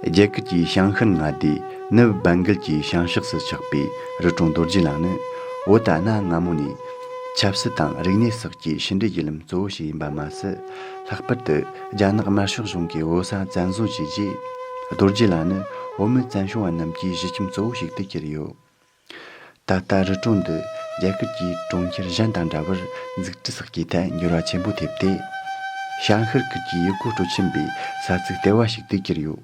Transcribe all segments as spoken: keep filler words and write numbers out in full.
རྒྱ་གར་གྱི་བྱང་ཤར་མངའ་སྡེ་ནུབ་བན་གལ་གྱི་བྱང་ཕྱོགས་སུ་ཆགས་པའི་རི་གྲོང་རྡོ་རྗེ་གླིང་ནི། བོད་ད་གནའ་སྔ་མོ་ནས་ཆབ་སྲིད་དང་རིག་གནས་སོགས་ཀྱི་ཕྱི་འབྲེལ་གྱི་ལམ་གཙོ་བོ་ཞིག་ཡིན་པ་མ་ཟད། ལྷག་པར་དུ་རྒྱ་ནག་དམར་ཤོག་གཞུང་གིས་བོད་ས་བཙན་བཟུང་བྱས་རྗེས། རྡོ་རྗེ་གླིང་ནི་བོད་མི་བཙན་བྱོལ་བ་རྣམས་ཀྱི་གཞིས་ཁྱིམ་གཙོ་བོ་ཞིག་ཏུ་གྱུར་ཡོད། ད་ལྟ་རི་གྲོང་འདི་རྒྱ་གར་གྱི་གྲོང་ཁྱེར་གཞན་དང་འདྲ་བར་འཛུགས་སྐྲུན་སོགས་ཀྱི་ཐད་འགྱུར་བ་ཆེན་པོ་ཐེབས་ཏེ། བྱང་ཤར་ཁུལ་གྱི་ཡུལ་སྐོར་སྤྲོ་འཆམ་པའི་ས་ཚིགས་ལྟེ་བ་ཞིག་ཏུ་གྱུར་ཡོད།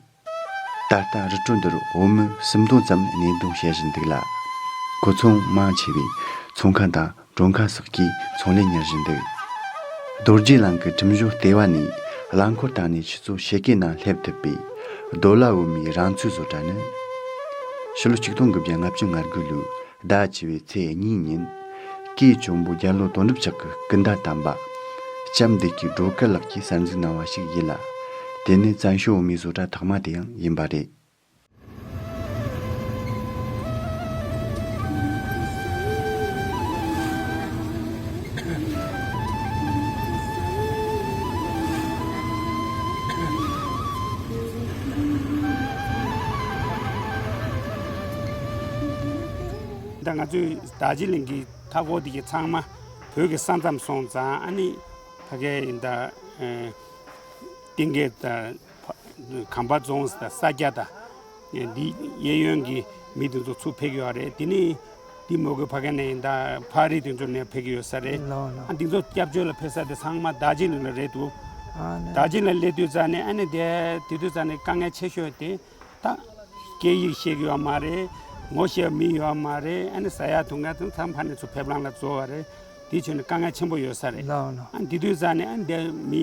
ད་ལྟ་རི་གྲོང་འདིར་བོད་མི་སུམ་སྟོང་ཙམ་གནས་སྡོད་བྱེད་བཞིན་འདུག་ལ། ཁོ་ཚོ་མང་ཆེ་བས་ཚོང་ཁང་དང་མགྲོན་ཁང་སོགས་ཀྱི་ཚོང་ལས་གཉེར་བཞིན་འདུག། རྡོ་རྗེ་གླིང་གི་ཁྲིམས་གཞུང་ལྟེ་བ་ནས་རླངས་འཁོར་བཏང་ནས་ཆུ་ཚོད་ཕྱེད་ཀའི་ནང་སླེབས་ཐུབ་པའི་རྡོ་ལ་བོད་མིའི་རང་ཚོའི་བཟོ་གྲྭ་ནི། ཕྱི་ལོ་ཆིག་སྟོང་དགུ་བརྒྱ་ལྔ་བཅུ་ང་དགུ་ལོའི་ཟླ་བཅུ་པའི་ཚེས་གཉིས་ཉིན། སྐུའི་གཅུང་པོ་རྒྱ་ལོ་དོན་གྲུབ་མཆོག་གི་སྐུ་ཟླ་དམ་པ། ལྕམ་བདེ་སྐྱིད་སྒྲོལ་དཀར་ལགས་ཀྱིས་གསར་འཛུགས་གནང་བ་ཞིག་ཡིན་ལ། དེ་ནི་བཙན་བྱོལ་བོད་མིའི་བཟོ་གྲྭ་ཐོག་མ་དེ་ཡང་ཡིན་པ་རེད། ད་ང་ཚོའི་རྡོ་རྗེ་གླིང་གི་མཐའ་འཁོར་དེ་གའི་ཚང་མ་བོད་ཀྱི་ས་མཚམས་སོང་ཙང་། ཨ་ནི་ཕ་གའི་ཡིན་ད། ཨེ། གཏིང་སྐྱེས་དང་། གམ་པ་རྫོང་དང་ས་སྐྱ་དང་། འདི་གཡས་གཡོན་གྱི་མི་དེ་ཚོ་ཚུར་ཕེབས་ཀྱི་ཡོད་རེད། དེ་ནས་འདི་མོ་གི་ཕ་གི་ནས་ཡིན་ད་ཕག་རི་དེ་ཚོ་ནས་ཕེབས་ཀྱི་ཡོད་ས་རེད། ལགས་ལགས། ཨ་འདི་ཚོ་སྐྱབས་བཅོལ་ལ་ཕེབས་ས་དེ་ཚང་མ་རྡོ་རྗེ་གླིང་ལ་རེད་འདུག། ཨ་ནི། རྡོ་རྗེ་གླིང་ལ་སླེབས་དུས་ཙ་ནས། ཨ་ནི་དེ་དེ་དུས་ཙ་ནས་དཀའ་ངལ་ཆེ་ཤོས་དེ་ད་སྐད་ཡིག་ཤེས་ཀྱི་ཡོད་མ་རེད། ངོ་ཤེས་མི་ཡོད་མ་རེད། ཨ་ནི་ཟ་ཡག་འཐུང་ཡག་དེ་ཚང་ཕ་ནས་ཚུར་ཕེབས་ལམ་ལ་འཛོལ་བ་རེད། དེ་བྱས་ནས་དཀའ་ངལ་ཆེན་པོ་ཡོད་ས་རེད། ལགས་ལགས། ཨ་འདི་དུས་ཙ་ནས་ཨ་འདི་མི་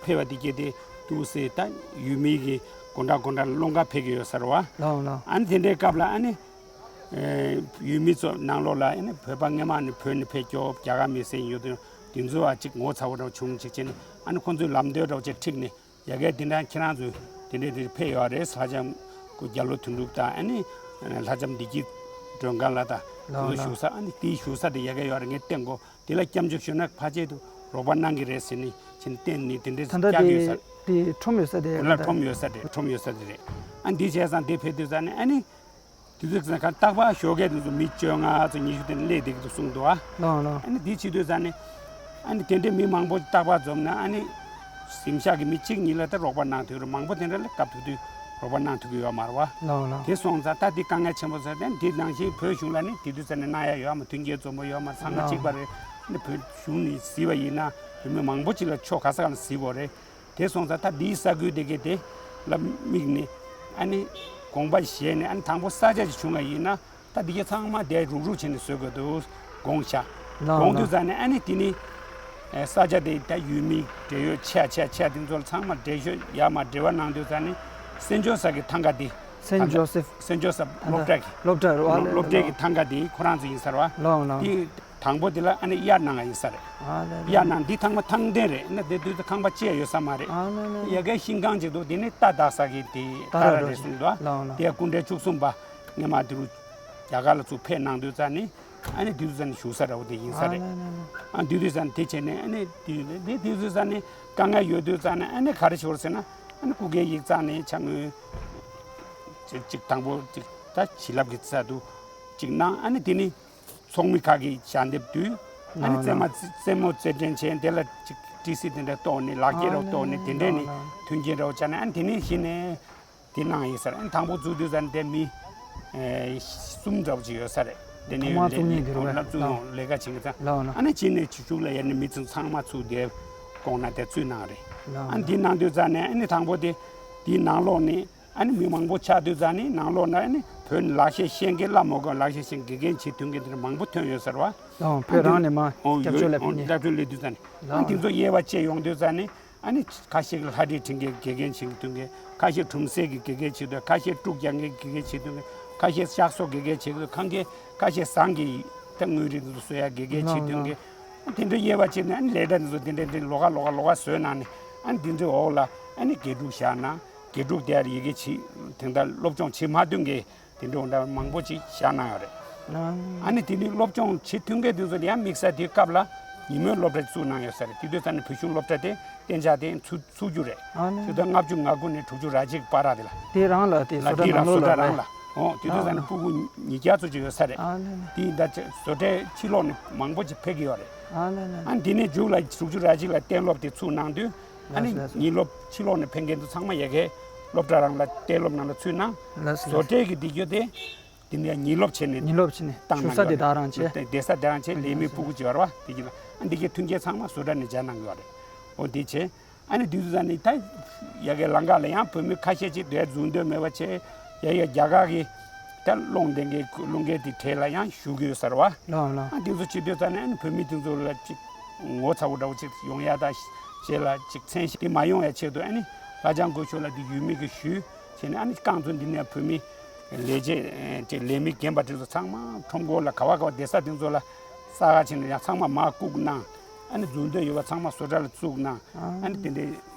ཕེབས་པ་དེ་གས་དེ་འདུག་སེ་ད་ཡུལ་མི་གི་སྒོ་འགྲམ་སྒོ་འགྲམ་སློང་ག་ཕེབས་ཀྱི་ཡོད་ས་རེད་བ། ལགས་ལགས། ཨ་ནི་དེ་འདྲའི་སྐབས་ལ་ཨ་ནི་ཨེ་ཡུལ་མི་ཚོ་ནང་ལོགས་ལ་ཨ་ནི་བོད་པ་སྔས་མ་ནས་བོད་ནས་ཕེབས་སྐྱོ་རྒྱ་གར་མི་སེར་ཡོད་དུས་དེ་ཚོ་ཨ་ཅིག་ངོ་ཚ་བོ་འདྲ་བྱུང་ཅིག་བྱས་ནས། ཨ་ནི་ཁོང་ཚོའི་ལམ་སྟོན་འདྲ་བོ་ཅིག་ཁྲིད་ནས། ཡ་གི་དེ་འདྲ་ཁྱེད་རང་ཚོ་དེ་འདྲས་དེ་ཕེབས་ཡོད་རེད། ལྷ་ལྕམ་སྐུ་རྒྱ་ལོ་དོན་གྲུབ་དང་། ཨ་ནི་ལྷ་ལྕམ་བདེ་སྐྱིད་སྒྲོལ་དཀར་ལགས་དང་། ལགས་དེ་ཚོ་ལགས། བཞུགས་ས། ཨ་ནི་དེའི་བཞུགས་ས་དེ་ཡ་གི་ཡོད་རེད། ངས་བསྟན་གོ། དེ་ལ་སྐྱབས་འཇུག་ཞུ་ན་ཕལ་ཆེར་དུ་རོགས་པ་གནང་གི་རེད་ཟེར་ནས་ཕྱིན་བསྟན་ནས་དེ་འདྲས་ད་ལྟ་བསྐྱལ་གྱི་ཡོད་ས་དེ་རེད། དེ་ཁྲོམ་ཡོད་ས་དེ་གོ་ལ་རེད། ཁྲོམ་ཡོད་ས་དེ་རེད། ཨ་འདི་བྱས་ཙང་དེ་ཕེབས་དུས་ཙ་ནས། ཨ་ནི། དེ་དུས་ཙང་ཁ་རྟག་པར་ཞོགས་ཀས་དེ་ཚོ་མི་བཅོ་ལྔ་ཙམ་ཉི་ཤུ་དེ་སླེབས་བསྡད་ཀྱི་འདུག་གསུངས་འདུག་ཨ། ལགས་ལགས། ཨ་ནི་དེ་བྱེད་དུས་ཙ་ནས། ཨ་ནི་དེ་འདྲའི་མི་མང་པོ་རྟག་པར་འཛོམས་ན། ཨ་ནི་གཟིམ་ཤག་གི་མི་གཅིག་གཉིས་ལ་ད་རོགས་པ་གནང་ཐུབ་རེད། མང་པོ་དེ་འདྲ་ལ་སྐབས་ཐུག་དུས་རོགས་པ་གནང་ཐུབ་ཀྱི་ཡོད་མ་རེད་བ། ལགས་ལགས། དེ་སོང་ཙང་ད་དེ་དཀའ་ངལ་ཆེན་པོ་ཟེར་ཏེ། དེ་ནང་བཞིན་བོད་གཞུང་ལ་ནི་དེ་དུས་ཙ་ནས་གནང་ཡ་ཡོད་མ། མཐུན་རྐྱེན་འཛོམས་པོ་ཡོད་མ། ཚང་མ་གཅིག་པ་རེད། ཨ་ནི་བོད་གཞུང་ནས་གཟིགས་པ་ཡིན་ན་བོད་མི་མང་པོ་ཅིག་ལ་ཕྱོགས་ག་ས་ག་ལ་གཟིགས་དགོས་རེད། དེ་སོང་ཙང་ད་འདིའི་ས་ཁུལ་དེ་གའི་དེ་ལ་དམིགས་ནས། ཨ་ནི་དགོངས་པ་བཞེས་ནས། ཨ་ནི་དང་པོ་ས་ཆ་ཅིག་བྱུང་བ་ཡིན་ན། ད་འདི་གའི་ཚང་མ་དེ་རུག་རུག་བྱས་ནས་བཟོ་དགོས་འདུག་དགོངས་བཞག། ལགས་དགོངས་དུས་ལགས། ཙ་ནས། ཨ་ནི་དེ་ནི་ས་ཆ་དེ་ད་ཡུལ་མི་འབྲེལ་ཡོད་ཆེ་ཆེ་ཆེ་དེ་ཚོ་ཚང་མ་འབྲེལ་ཤོད་ཡ་མ་འབྲེལ་བ་གནང་དུས་ཙ་ནས། སེན་ཇོ་སབ་གི་ཐང་ག་དེ། སེན་ཇོ་སབ། སེན་ཇོ་སབ་ད་ལྟ་སློབ་གྲྭ་གི། སློབ་གྲྭ་རེད་བ། སློབ་གྲྭ་གི་ཐང་ག་དེ་ཁོ་རང་ཚོ་ཡིན་ས་རེད་བ། ལགས་ལགས། དེ། དང་པོ་དེ་ལ་ཨ་ནི་གཡར་གནང་ཡ་ཡིན་ས་རེད། ཨ་ལེ་ལེ། གཡར་གནང་། འདི་ཐང་མ་ཐང་ལྡན་རེད། ཨ་ནི་དེ་དུས་ཚོད་ཁང་པ་བཅས་ཡོད་ས་མ་རེད། ཨ་ལེ་ལེ། ཡ་གའི་ཤིང་ཁང་ཅིག་འདུག། དེ་ནི་རྟ་བདག་ས་གི་དེ་རྟ་ར་རེད་གསུངས་འདུག། ལགས་ལགས། དེ་སྐུ་ཕྲེང་བཅུ་གསུམ་པ་སྔས་མ་དེ་རུ་རྒྱ་གར་ལ་ཚུར་ཕེབས་གནང་དུས་ཙ་ནི། ཨ་ནི་དེ་དུས་ཙ་ནི་བཞུགས་ས་ར་བོ་དེ་ཡིན་ས་རེད། ཨ་ལེ་ལེ་ལེ། ཨ་དེ་དུས་ཙ་ནི་དེ་བྱས་ནས། ཨ་ནི་དེ་དེ་དེ་དུས་ཙ་ནི་དཀའ་ངལ་ཡོད་དུས་ཙ་ནི། ཨ་ནི་ག་རེ་ཤོར་ཟེར་ན། ཨ་ནི་སྐུ་སྒེར་ཡིག་ཚང་ནས་ཕྱག་དངུལ་ཅིག་ཅིག་དང་པོ་ཅིག་ད་བྱིན་རླབས་ཀྱི་ཚད་དུ་ཅིག་གནང་། ཨ་ནི་དེ་ནི། ཚོགས་མི་ཁག་གིས་ཞལ་འདེབས་བསྡུས། ཨ་ནི་ལགས་རྩེད་མ་ལགས། རྩེད་མོ་རྩེད་འགྲན་བྱས། དེ་ལ་ཅིག་ཏི་སི་དེ་འདྲ་གཏོང་ནས། ལག་འཁྱེར་རོགས་གཏོང་ནས། དེ་འདྲས་ནས་ལགས་ལགས། མཐུན་རྐྱེན་རོགས་བྱས་ནས། ཨ་ནི་དེ་ནས་གཞི་ནས་དེ་གནང་ཡིན་ས་རེད། ཨ་ནི་དང་པོ་བཙུགས་དུས་ཙ་ནས་དེ་མི་ཨེ་གསུམ་འདྲ་བོ་ཅིག་ཡོད་ས་རེད། དེ་ནས་ཐོག་མར་ཡོད་བཙུགས་མཁན་དེ་རེད་པས། ལགས་ལགས། ལས་ཀ་བྱེད་མཁན་ཚང་། ལགས་ལགས། ཨ་ནི་གཞི་ནས་ཕྱི་ཕྱོགས་ལ་ཡོད་ནི་མི་ཚང་ཚང་མ་ཚུར་དེ་ཁོངས་ནང་དེ་བཙུགས་གནང་རེད། ལགས་ཨ་ནི་ལགས། དེ་གནང་དུས་ཙ་ནས། ཨ་ནི་དང་པོ་དེ་དེའི་ནང་ལོགས་ནས། ཨ་ནི་མི་མང་པོ་ཆགས་དུས་ཙ་ནི་ནང་ལོགས་ན། ཨ་ནི་བོད་ནས་ལག་ཤེས་ཤེས་མཁན་སླབ་མ་དགོས། ལག་ཤེས་ཤེས་མཁན་དགེ་རྒན་བྱེད་ཐུབ་མཁན་དེ་འདྲ་མང་པོ་ཐོན་ཡོད་ས་རེད་བ། ལགས། བོད་རང་ནས་མར་ཨོ་སྐྱབས་བཅོལ་ལ་ཕེབས་མཁན། སྐྱབས་བཅོལ་སླེབས་དུས་ཙ་ནི། ཨ་ནི་དེ་ཚོ་དབྱེ་བ་ཕྱེ་ཡོང་དུས་ཙ་ནི། ཨ་ནི་ཁ་ཤས་ཀྱིས་ལྷ་འདྲེ་འདྲེན་མཁན་དགེ་རྒན་བྱེད་ཐུབ་མཁན། ཁ་ཤས་གྲུམ་ཟས་ཀྱི་དགེ་རྒན་བྱེད་ཐུབ། ཁ་ཤས་དཀྲུག་རྒྱག་མཁན་དགེ་རྒན་བྱེད་ཐུབ་མཁན། ཁ་ཤས་གཤགས་སོ་དགེ་རྒན་བྱེད་ཐུབ། ཁ་ཤས་ཁ་ཤས་ཟངས་ཀྱི་ད་དངོས་རིགས་དེ་ཚོ་བཟོ་ཡ་དགེ་རྒན་བྱེད་ཐུབ་མཁན། ལགས་ལགས། དེ་འདྲ་དབྱེ་བ་ཕྱེ་ནས། ཨ་ནི་ལས་གྲྭ་དེ་ཚོ་དེ་འདྲ་དེ་ལོགས་ཀ་ལོགས་ཀ་ལོགས་ཀ་བཟོས་གནང་ནས། ཨ་ནི་དེ་འདྲའི་འོག་ལ་ཨ་ནི་དགེ་ཕྲུག་བཞག་ན། དགེ་ཕྲུག་དེ་ཡར་ཡི་གེ་བྱེད། དེ་འདྲ་སློབ་སྦྱོང་བྱེད་མ་ཐུབ་མཁན་དེ་འདྲ་འདྲ་མང་པོ་ཅིག་བཞག་གནང་ཡོད་རེད། ཨ་ནི་དེ་ནི་སློབ་སྦྱོང་བྱེད་ཐུབ་མཁན་དེ་ཚོ་ལ་ཡང་དམིགས་བསལ་དེའི་སྐབས་ལ་ ཉིན་མོའི་སློབ་གྲྭ་བཙུགས་གནང་ཡོད་ས་རེད། དེ་དུས་ཙམ་ནས་བོད་གཞུང་སློབ་གྲྭ་དེ་གཏན་འཇགས་དེ་ཚུགས་ཚུགས་རྒྱུ་རེད། ཨ་ནི། ཆིག་སྟོང་ལྔ་བཅུ་ང་དགུ་ནས་དྲུག་ཅུ་རེ་གཅིག་བར་ར་དེ་ལ། དེ་རང་ལ་དེ་ལ་བཟོ་གྲྭ་དེ་ལ་ནང་བཟོ་ལོགས་གྲྭ་ལ་རང་རེད། ལ། ཨོ་དེ་དུས་ཙམ་ནས་ཨ། སྤུ་གུ་ཉིས་བརྒྱ་ཙམ་ཅིག་ཡོད་ས་རེད། ཨ་ནི་ནི། དེ་ཡིན་ད་ཆ་བཟོ་གྲྭའི་ཕྱི་ལོགས་ནས་མང་པོ་ཅིག་ཕེབས་ཀྱི་ཡོད་རེད། ཨ་ནི་ནི། ཨ་འདི་ནས་མཇུག་ལ་དྲུག་ཅུ་རེ་གཅིག་ལ་གཏན་སློབ་དེ་ཚུགས་གནང་དུས། ཨ་ནི་ལགས་སོ། ལགས་སོ། ཉིན་སློབ་ཕྱི་ལོགས་ནས་ཕེབས་མཁན་དེ་ཚང་མ་ཡ་གིའི་སློབ་གྲྭ་རང་ལ་གཏན་སློབ་ནང་ལ་ཚུད་གནང་། ལགས་སོ། བཟོ་གྲྭའི་གི་དེ་རྒྱུ་དེ། དེ་ནས་ཉིན་སློབ་བྱས་ནས་ཉིན་སློབ་བྱས་ནས་བཏང་བཞུགས་ས་གནང་དེ་གི་བདག་རང་བྱས། བསྡད་ས་བདག་རང་བྱས། ལས་མི་སྤུ་གུ་ཅིག་ཡོད་རེད་པ། དེ་གི་ལ་ཨ་འདི་གི་མཐུན་རྐྱེན་ཚང་མ་བཟོ་གྲྭ་ནས་སྦྱར་གནང་གི་ཡོད་རེད། འོ་དེ་བྱས། ཨ་ནི་དུས་ཚོད་ནི་ད་ཡ་གི་ལམ་ཁ་ལ་ཡང་བོད་མི་ཁ་ཤས་ཅིག་དེ་རྫུན་སྟོན་མེད་པ་བྱས། ཡ་ཡ་རྒྱ་གར་གི་ད་སློབ་སྟོན་གྱི་སློབ་གྲྭ་དེ་གྲས་ལ་ཡང་ཞུགས་ཀྱི་ཡོད་ས་རེད་པ། ལགས་ལགས། ཨ་དེ་ཚོ་བྱེད་དུས་ཙམ་ནས་ཨ་ནི་བོད་མི་དེ་ཚོ་ལ་ཅིག་ངོ་ཚ་བོ་འདྲ་བོ་ཅིག་ཡོང་ཡ་ད་ཞེ་ལ་ཅིག་མཚན་ཞིག་དེ་མ་ཡོང་ཡ་ཆེད་དུ། ཨ་ནི་ལྷ་ལྕམ་སྐུ་ཞབས་ལ་དེ་ཡུལ་མི་གིས་ཞུས་བྱས་ནས། ཨ་ནི་རྐང་བཙུགས་འདི་ནས་བོད་མི་ལས་བྱེད་ཅིག་ལས་མི་རྒན་པ་དེ་ཚོ་ཚང་མ་ཁྲོམ་སྐོར་ལ་ག་བ་ག་བ་བསྡད་ས་དེ་ཚོ་ལ་ས་ག་ཕྱིན་ནས་ཡང་ཚང་མ་མར་བཀུག་གནང་། ཨ་ནི་རྫུན་སྟོན་ཡོད་པ་ཚང་མ་བཟོ་གྲྭ་ལ་བཙུགས་གནང་། ཨ་ནི་དེ་འདྲའི་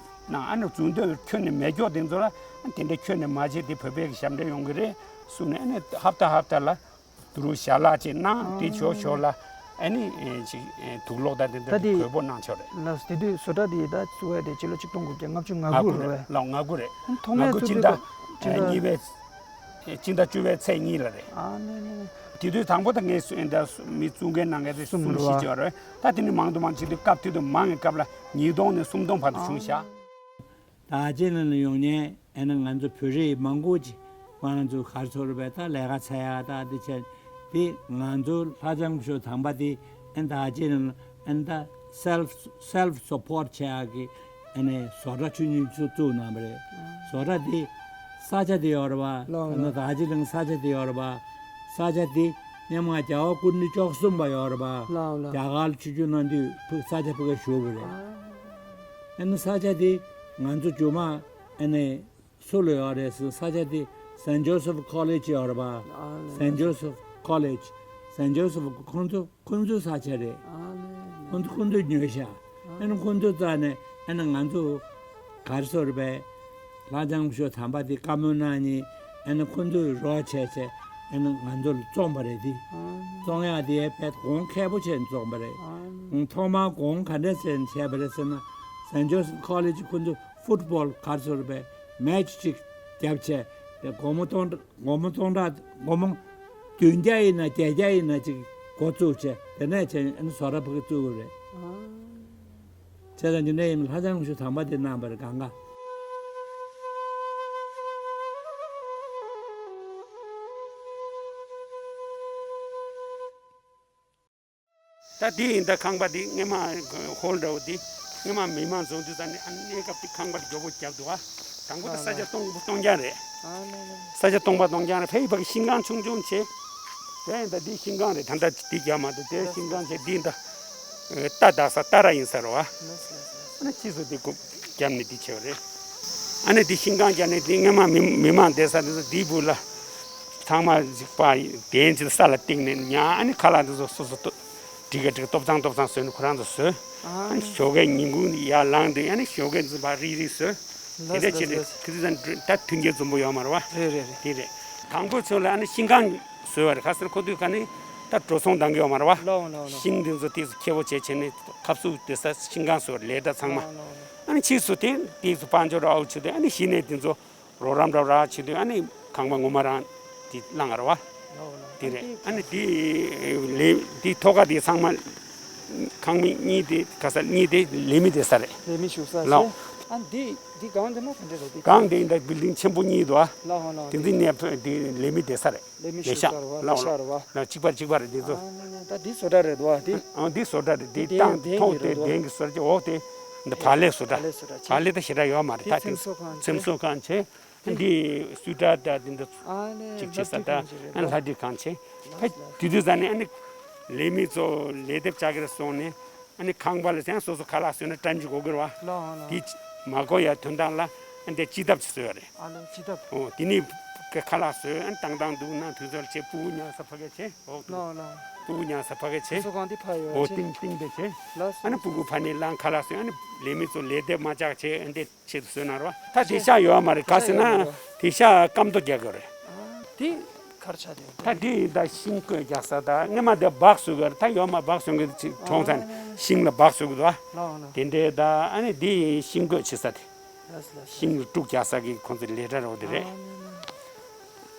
གནང་། ཨ་ནི་རྫུན་སྟོན་ཁྱོན་ནས་མེད་མཁན་དེ་ཚོ་ལ་ཨ་ནི་དེ་འདྲའི་ཁྱོན་ནས་མ་བྱེད། དེ་བོད་པའི་གི་ཞབས་འདྲེན་ཡོང་གི་རེད་གསུངས་ནས། ཨ་ནི་ཧབ་ཏ་ཧབ་ཏ་ལ་དུ་རུ་ཞལ་ལག་ཅིག་གནང་། དེ་ཞོར་ཞོར་ལ་ཨ་ནི་ཅིག་དུག་སློག་དང་དེ་འདྲ་ད་དེ་དེ་དགོས་པོ་གནང་ཆོག་རེད། ལགས་སོ། དེ་དུས་བཟོ་གྲྭ་དེ་ད་བཙུགས་ཡ་དེ་སྤྱི་ལོ་ཆིག་སྟོང་དགུ་བརྒྱ་ལྔ་བཅུ་ང་དགུ་རེད་པས། ལགས་ང་དགུ་རེད། ཐོག་མའི་ང་དགུ་བཙུགས་སྤྱི་དུས་ཟླ་སྐབས་སྤྱི་ཟླ་གཉིས་པའི་སྤྱི་ཟླ་བཅུ་པའི་ཚེས་གཉིས་ལ་རེད། ཨ་ནི་ནི། དེ་དུས་དང་པོ་ད་ངས་སུ་ཨེ་འདྲ་མི་བཙུགས་མཁན་གནང་མཁན་དེ་གསུམ་གསུམ་རེད་བཞི་པ། ཅིག་ཡོད་རེད། ད་དེ་ནི་མང་དུ་མང་། ཆེད་དུ་སྐབས་དེ་དུས་མང་གི་སྐབས་ལ་ཉིས་སྟོང་ནས་སུམ་སྟོང་བར་དུ་བྱུང་ཤག། ད་ཅི་ནས་ཡོང་མཁན་ཨེ་ན་ང་ཚོ་བོད་རིགས་མང་པོ་ཅིག་ང་ཚོ་ག་རེ་ཟེར་དགོས་རེད་པས། ད་ལས་ཀ་འཚོལ་ཡ་ད་དེ་བྱས། དེ་ང་ཚོ་ལྷ་ལྕམ་སྐུ་ཞབས་དང་པ་དེ་ཨེ་ད་ཅི་ནས་ཨེ་ད་self self support བྱེད་ཡ་གི་ཨ་ནི་བཟོ་གྲྭ་ཆུང་ཆུང་ཚོ་བཙུགས་གནང་བ་རེད། བཟོ་གྲྭ་དེ་ས་ཆ་དེ་ཡོད་རེད་པ། ལགས་ལགས། ད་ནི་ད་ཅི་ལིང་ས་ཆ་དེ་ཡོད་རེད་པ། ས་ཆ་དེ་སྔོན་མ་རྒྱལ་བ་སྐུ་ཕྲེང་བཅུ་གསུམ་པ་ཡོད་རེད་པ། ལགས་ལགས། རྒྱ་གར་ལ་ཆིབས་བསྒྱུར་གནང་དུས་ཕུག་ས་ཆ་ཕུག་ག་བཞུགས་པ་རེད། ཨ་ནི་ས་ཆ་དེ་ང་ཚོ་རྒྱུན་མ་ཨ་ནི་སུ་ལ་ཡོད་རེད་ཟེར། ས་ཆ་དེ་Saint Joseph College ཡོད་རེད་པ། ཨ་ནི། Saint Joseph College། Saint Joseph ཁོང་ཚོ་ཁོང་ཚོའི་ས་ཆ་རེད། ཨ་ནི། ཁོང་ཚོ་ཁོང་ཚོས་ཉོས་ཤག། ཨ་ནི་ཁོང་ཚོའི་རྩ་ནས་ཨ་ནི་ང་ཚོ་ག་རེ་ཟེར་དགོས་རེད་པས། ལྷ་ལྕམ་སྐུ་ཞབས་དམ་པ་དེ་བཀའ་མོལ་གནང་ནས་ཨ་ནི་ཁོང་ཚོས་རོགས་བྱས་བྱས་ཨ་ནི་ང་ཚོ་ལ་བཙོངས་པ་རེད་དེ། ཨ་ནི། བཙོང་ཡག་དེ་དཔེ་གོང་ཁེ་པོ་བྱས་ནས་བཙོངས་པ་རེད། ཨ་ནི། ཐོག་མར་གོང་ག་འདྲས་བྱས་ནས་བྱས་པ་རེད་ཟེར་ན། Saint Joseph College ཁོང་ཚོ་ཕུཊ་བོལ་ག་རེ་ཟེར་དགོས་རེད་པས། མེ་ཆི་གཅིག་བརྒྱབ་བྱས་དེ་སྒོར་མོ་སྟོང་ཕྲག་སྒོར་མོ་སྟོང་ཕྲག་སྒོར་མོ་བདུན་བརྒྱ་ཡིན་ན་བརྒྱད་བརྒྱ་ཡིན་ན་ཅིག་འགོ་བཙུགས་བྱས། དེ་ནས་བྱས་ཨ་ནི་བཟོ་གྲྭ་ཕུག་གི་བཙུགས་པ་རེད། ཨ། བྱས་ཙང་དེ་འདྲ་ཡིན་ན་ལྷ་ལྕམ་སྐུ་ཞབས་དམ་པ་དེ་གནང་བ་རེད་གང་ག། ད་དེ་ཡིན་ད་ཁང་པ་དེ་སྔོན་མ་ཧོལ་འདྲ་བོ་དེ་སྔོན་མ་མི་མང་འཛོམས་དུས་ཙམ་ནས་ཨ་གནས་སྐབས་དེ་ཁང་པ་དེ་མགྱོགས་པོ་བརྒྱབ་འདུག་ཨ། དང་པོ་ད་ས་ཆ་སྟོང་སྟོང་རྐྱང་རེད། ཨ་ནི་ནི། ས་ཆ་སྟོང་པ་སྟོང་རྐྱང་རེད། ཕ་གི་ཕ་གི་ཤིང་ཁང་ཆུང་ཆུང་བྱས། དེ་ཡིན་ད་དེ་ཤིང་ཁང་རེད། ད་ལྟ་དེ་རྒྱབ་མ་གཏོགས་དེ་ཤིང་ཁང་བྱས། དེ་ཡིན་ད་རྟ་བདག་ས་རྟ་ར་ཡིན་ས་རེད་བ། ཨ་ནི་ཕྱིས་སུ་དེ་རྒྱབ་ནས་དེ་བྱས་པ་རེད། ཨ་ནི་དེ་ཤིང་ཁང་རྒྱབ་ནས་དེ་སྔོན་མ་མི་མི་མང་བསྡད་ས་དེ་ཚོ་དེའི་སྦུག་ལ། ཚང་མ་གཟིགས་པ་གདན་ཅིག་ས་ལ་བཏིང་ནས་ཉལ། ཨ་ནི་ཁ་ལག་འདི་ཚོ་སོ་སོ་ཏོ་སྒྲིག་ག་སྒྲིག་ག་སྟོབ་ཚང་སྟོབ་ཚང་བཟོས་ནས་ཁོ་རང་ཚོ་བཟོས། ཨ་ཨ་ནི་ནི། ཞོགས་ཀས་ཉིན་གུང་ཡར་ལངས་དུས་ཨ་ནི་ཞོགས་ཀས་འཛིན་པ་རིག་རིག་བཟོས། དེ་ལགས་འདྲ་བྱས་ནས་ལགས་ཁི་ཙི་ཙན་ད་མཐུན་རྐྱེན་འཛོམས་པོ་ཡོད་མ་རེད་བ། རེད་རེད་རེད། དེ་རེད། དང་པོ་ཚོ་ལ་ཨ་ནི་ཤིང་ཁང་བཟོས་པ་རེད། ག་ཟེར་ཁོ་དུས་ག་ནི་ད་འགྲོ་སོང་འདང་གི་ཡོད་མ་རེད་བ། ལགས་ལགས་ལགས། ཤིང་འདི་ཚོ་ཏོག་ཙམ་ཁེ་པོ་བྱས་བྱས་ནས་ཁབ་སུ་དེ་ས་ཤིང་ཁང་བཟོས་པ་རེད། ལས་གྲྭ་ཚང་མ། ལགས་ལགས་ལགས། ཨ་ནི་ཕྱིས་སུ་དེ་ཏོག་ཙམ་དཔལ་འབྱོར་ཨའུ་བྱས་དུས་ཨ་ནི་གཞི་ནས་དེ་ཚོ། རོགས་རམ་རོགས་རམ་བྱེད་དུས་ཨ་ནི་ཁང་པ་ངོ་མ་རང་དེ་བླངས་ར་བ། ལོ་ལོ། དེ་རེད། ཨ་ནི་དེ་ལས་དེ་ཐོག་ཁ་དེ་ཚང་མ་ཁང་མིག་གཉིས་དེ་ག་ས་གཉིས་དེ་ལས་མི་བསྡད་ས་རེད། ལས་མི་བཞུགས་ས་ལོ། རེད། ཨ་འདི་འདི་སྒང་དེ་ན་ག་འདྲ་རེད་འདི། སྒང་དེ་འདྲ་བིལ་ཌིང་ཆེན་པོ་གཉིས་འདུག་ཨ། ལོ་ལོ། དེ་འདི་ནས་དེ་ལས་མི་བསྡད་ས་རེད། ལས་མི་ལས་ཤག་བཞུགས་ས་རེད་བ། ལོ་ལས་ཤག་རེད་བ། ལོ་གཅིག་པ་གཅིག་པ་རེད་འདི་ཚོ། ཨ་ད་འདི་བཟོ་གྲྭ་རེད་འདུག་ཨ་འདི། ཨ་འདི་བཟོ་གྲྭ་རེད། འདི་འདི་ཏང་ཐོག་དེ་གདན་གྱི་བཟོ་གྲྭ་འོག་དེ་འདི་བག་ལེབ་བཟོ་གྲྭ། བག་ལེབ་བཟོ་གྲྭ་བག་ལེབ་ད་ཞེ་དྲག་ཡོད་མ་རེད། ད་དེ་ཚེམ་བཟོ་ཁང་ཚེམ་བཟོ་ཁང་བྱས། འདི་སུ་ཏྲ་ད་འདི་འདི་ཨ་ནི་ཅིག་བྱེད་ས་ད་ཨ་ནི་ལྷ་བྲིས་ཁང་བྱས། ཕ་དུས་དུས་ཟ་ནས་ཨ་ནི་ལས་མི་ཚོ་ལས་དེབ་ལྕགས་ཀར་སོང་ནས་ཨ་ནི་ཁང་པ་ལ་ཡང་སོ་སོ་ཁ་ལག་བཟོས་ན་སྐྲན་གྱི་གོ་གིར་བ། ལོ་ལོ། དེ་མ་གོ་ཡ་དོན་དག་ལ་ཨ་འདི་སྤྱི་ཐབ་ཅིག་བཟོས་ཡ་རེད། ཨ་ལོ་སྤྱི་ཐབ། ཨོ་དེ་ནི་ཁ་ལག་བཟོས་ཨ་ནི་བཏང་བཏང་འདུག་ན་དུས་ཚོད་བྱས་སྤུ་གུ་ཉལ་ས་ཕ་གི་བྱས། ཨོ་ལོ་ལོ། སྤུ་གུ་ཉལ་ས་ཕ་གི་བྱས། སོ་ཁང་དེ་ཕ་ཡོད་ཨོ་བྱས། ཏིང་ཏིང་དེ་བྱས། ལོ་ཨ་ནི་སྤུ་གུ་ཕ་ནས་ལངས་ཁ་ལག་བཟོས་ཨ་ནི་ལས་མི་ཚོ་ལས་དེབ་མ་ལྕགས་བྱས་ཨ་འདི། ཆེད་དུ་བཟོས་གནང་རོགས། ད་དེ་ཤག་ཡོད་མ་རེད། ག་ཟེར་ན་དེ་ཤག་སྐམ་ཏོ་རྒྱག་གི་རེད། དེ་ གར་ཆགས་དེ། ད་འདི་ཡིན་ད་ཤིང་བརྐོས་རྒྱག་ས་ད་སྔོན་མ་དེ་སྦག་བཟོ་གི་རེད། ད་ཡོད་མ་སྦག་བཟོ་གི་ཅིག་གྲོངས་ཚར་ནས་ཤིང་ལ་སྦག་བཟོ་གི་འདུག་ཨ། ལགས་ལགས། དེ་འདྲའི་ད་ཨ་ནི་འདི་ཡིན་ཤིང་བརྐོས་བྱེད་ས་དེ། ལགས་ལགས། ཤིང་ལ་དཀྲུག་རྒྱག་ས་གི་ཁོང་ཚོའི་ལས་གྲྭ་རོགས་དེ་རེད།